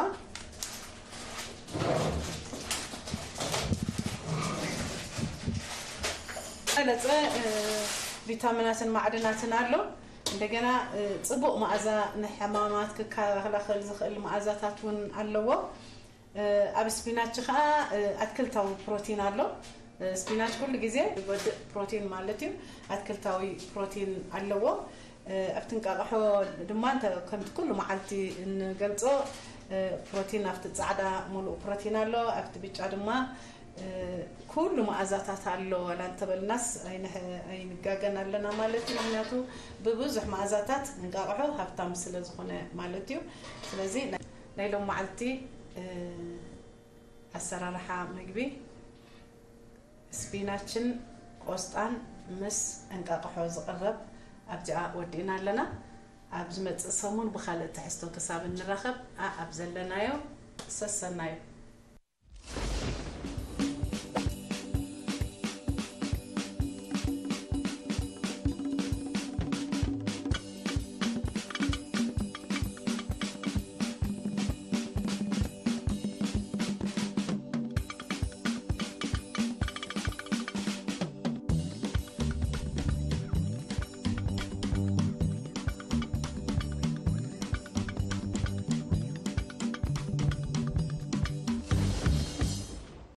በለፀ እ፣ ቪታሚናትን ማዕድናትን ኣሎ። እንደገና እ፣ ጽቡቕ መኣዛ ንሕማማት ክከላኸል ዝኽእል መኣዛታት እውን ኣለዎ። እ፣ ኣብ ስፒናች ከዓ እ፣ ኣትክልታዊ ፕሮቲን ኣሎ። እ፣ ስፒናች ኩሉ ግዜ ዝጎድእ ፕሮቲን ማለት እዩ። ኣትክልታዊ ፕሮቲን ኣለዎ። እ፣ ኣብቲ እንቃቕሖ ድማ እንተ- ከምቲ ኩሉ መዓልቲ እንገልጾ እ፣ ፕሮቲን ኣብቲ ጻዕዳ ሙሉእ ፕሮቲን ኣሎ፣ ኣብቲ ብጫ ድማ እ፣ ኩሉ መኣዛታት ኣሎ። ዋላ እንተበልናስ ኣይንሕ- ኣይንጋገን ኣለና ማለት እዩ። ምክንያቱ ብብዙሕ መኣዛታት እንቃቕሖ ሃብታም ስለ ዝኾነ ማለት እዩ። ስለዚ ናይ ናይ ሎም መዓልቲ እ፣ ኣሰራርሓ ምግቢ ስፒናችን ቆስጣን ምስ እንቃቕሖ ዝቕረብ ኣብዚኣ ወዲእና ኣለና። ኣብ ዝመጽእ ሰሙን ብኻልእ ትሕዝቶ ክሳብ እንራኸብ፣ ኣኣብ ዘለናዮ ሰሰናዩ።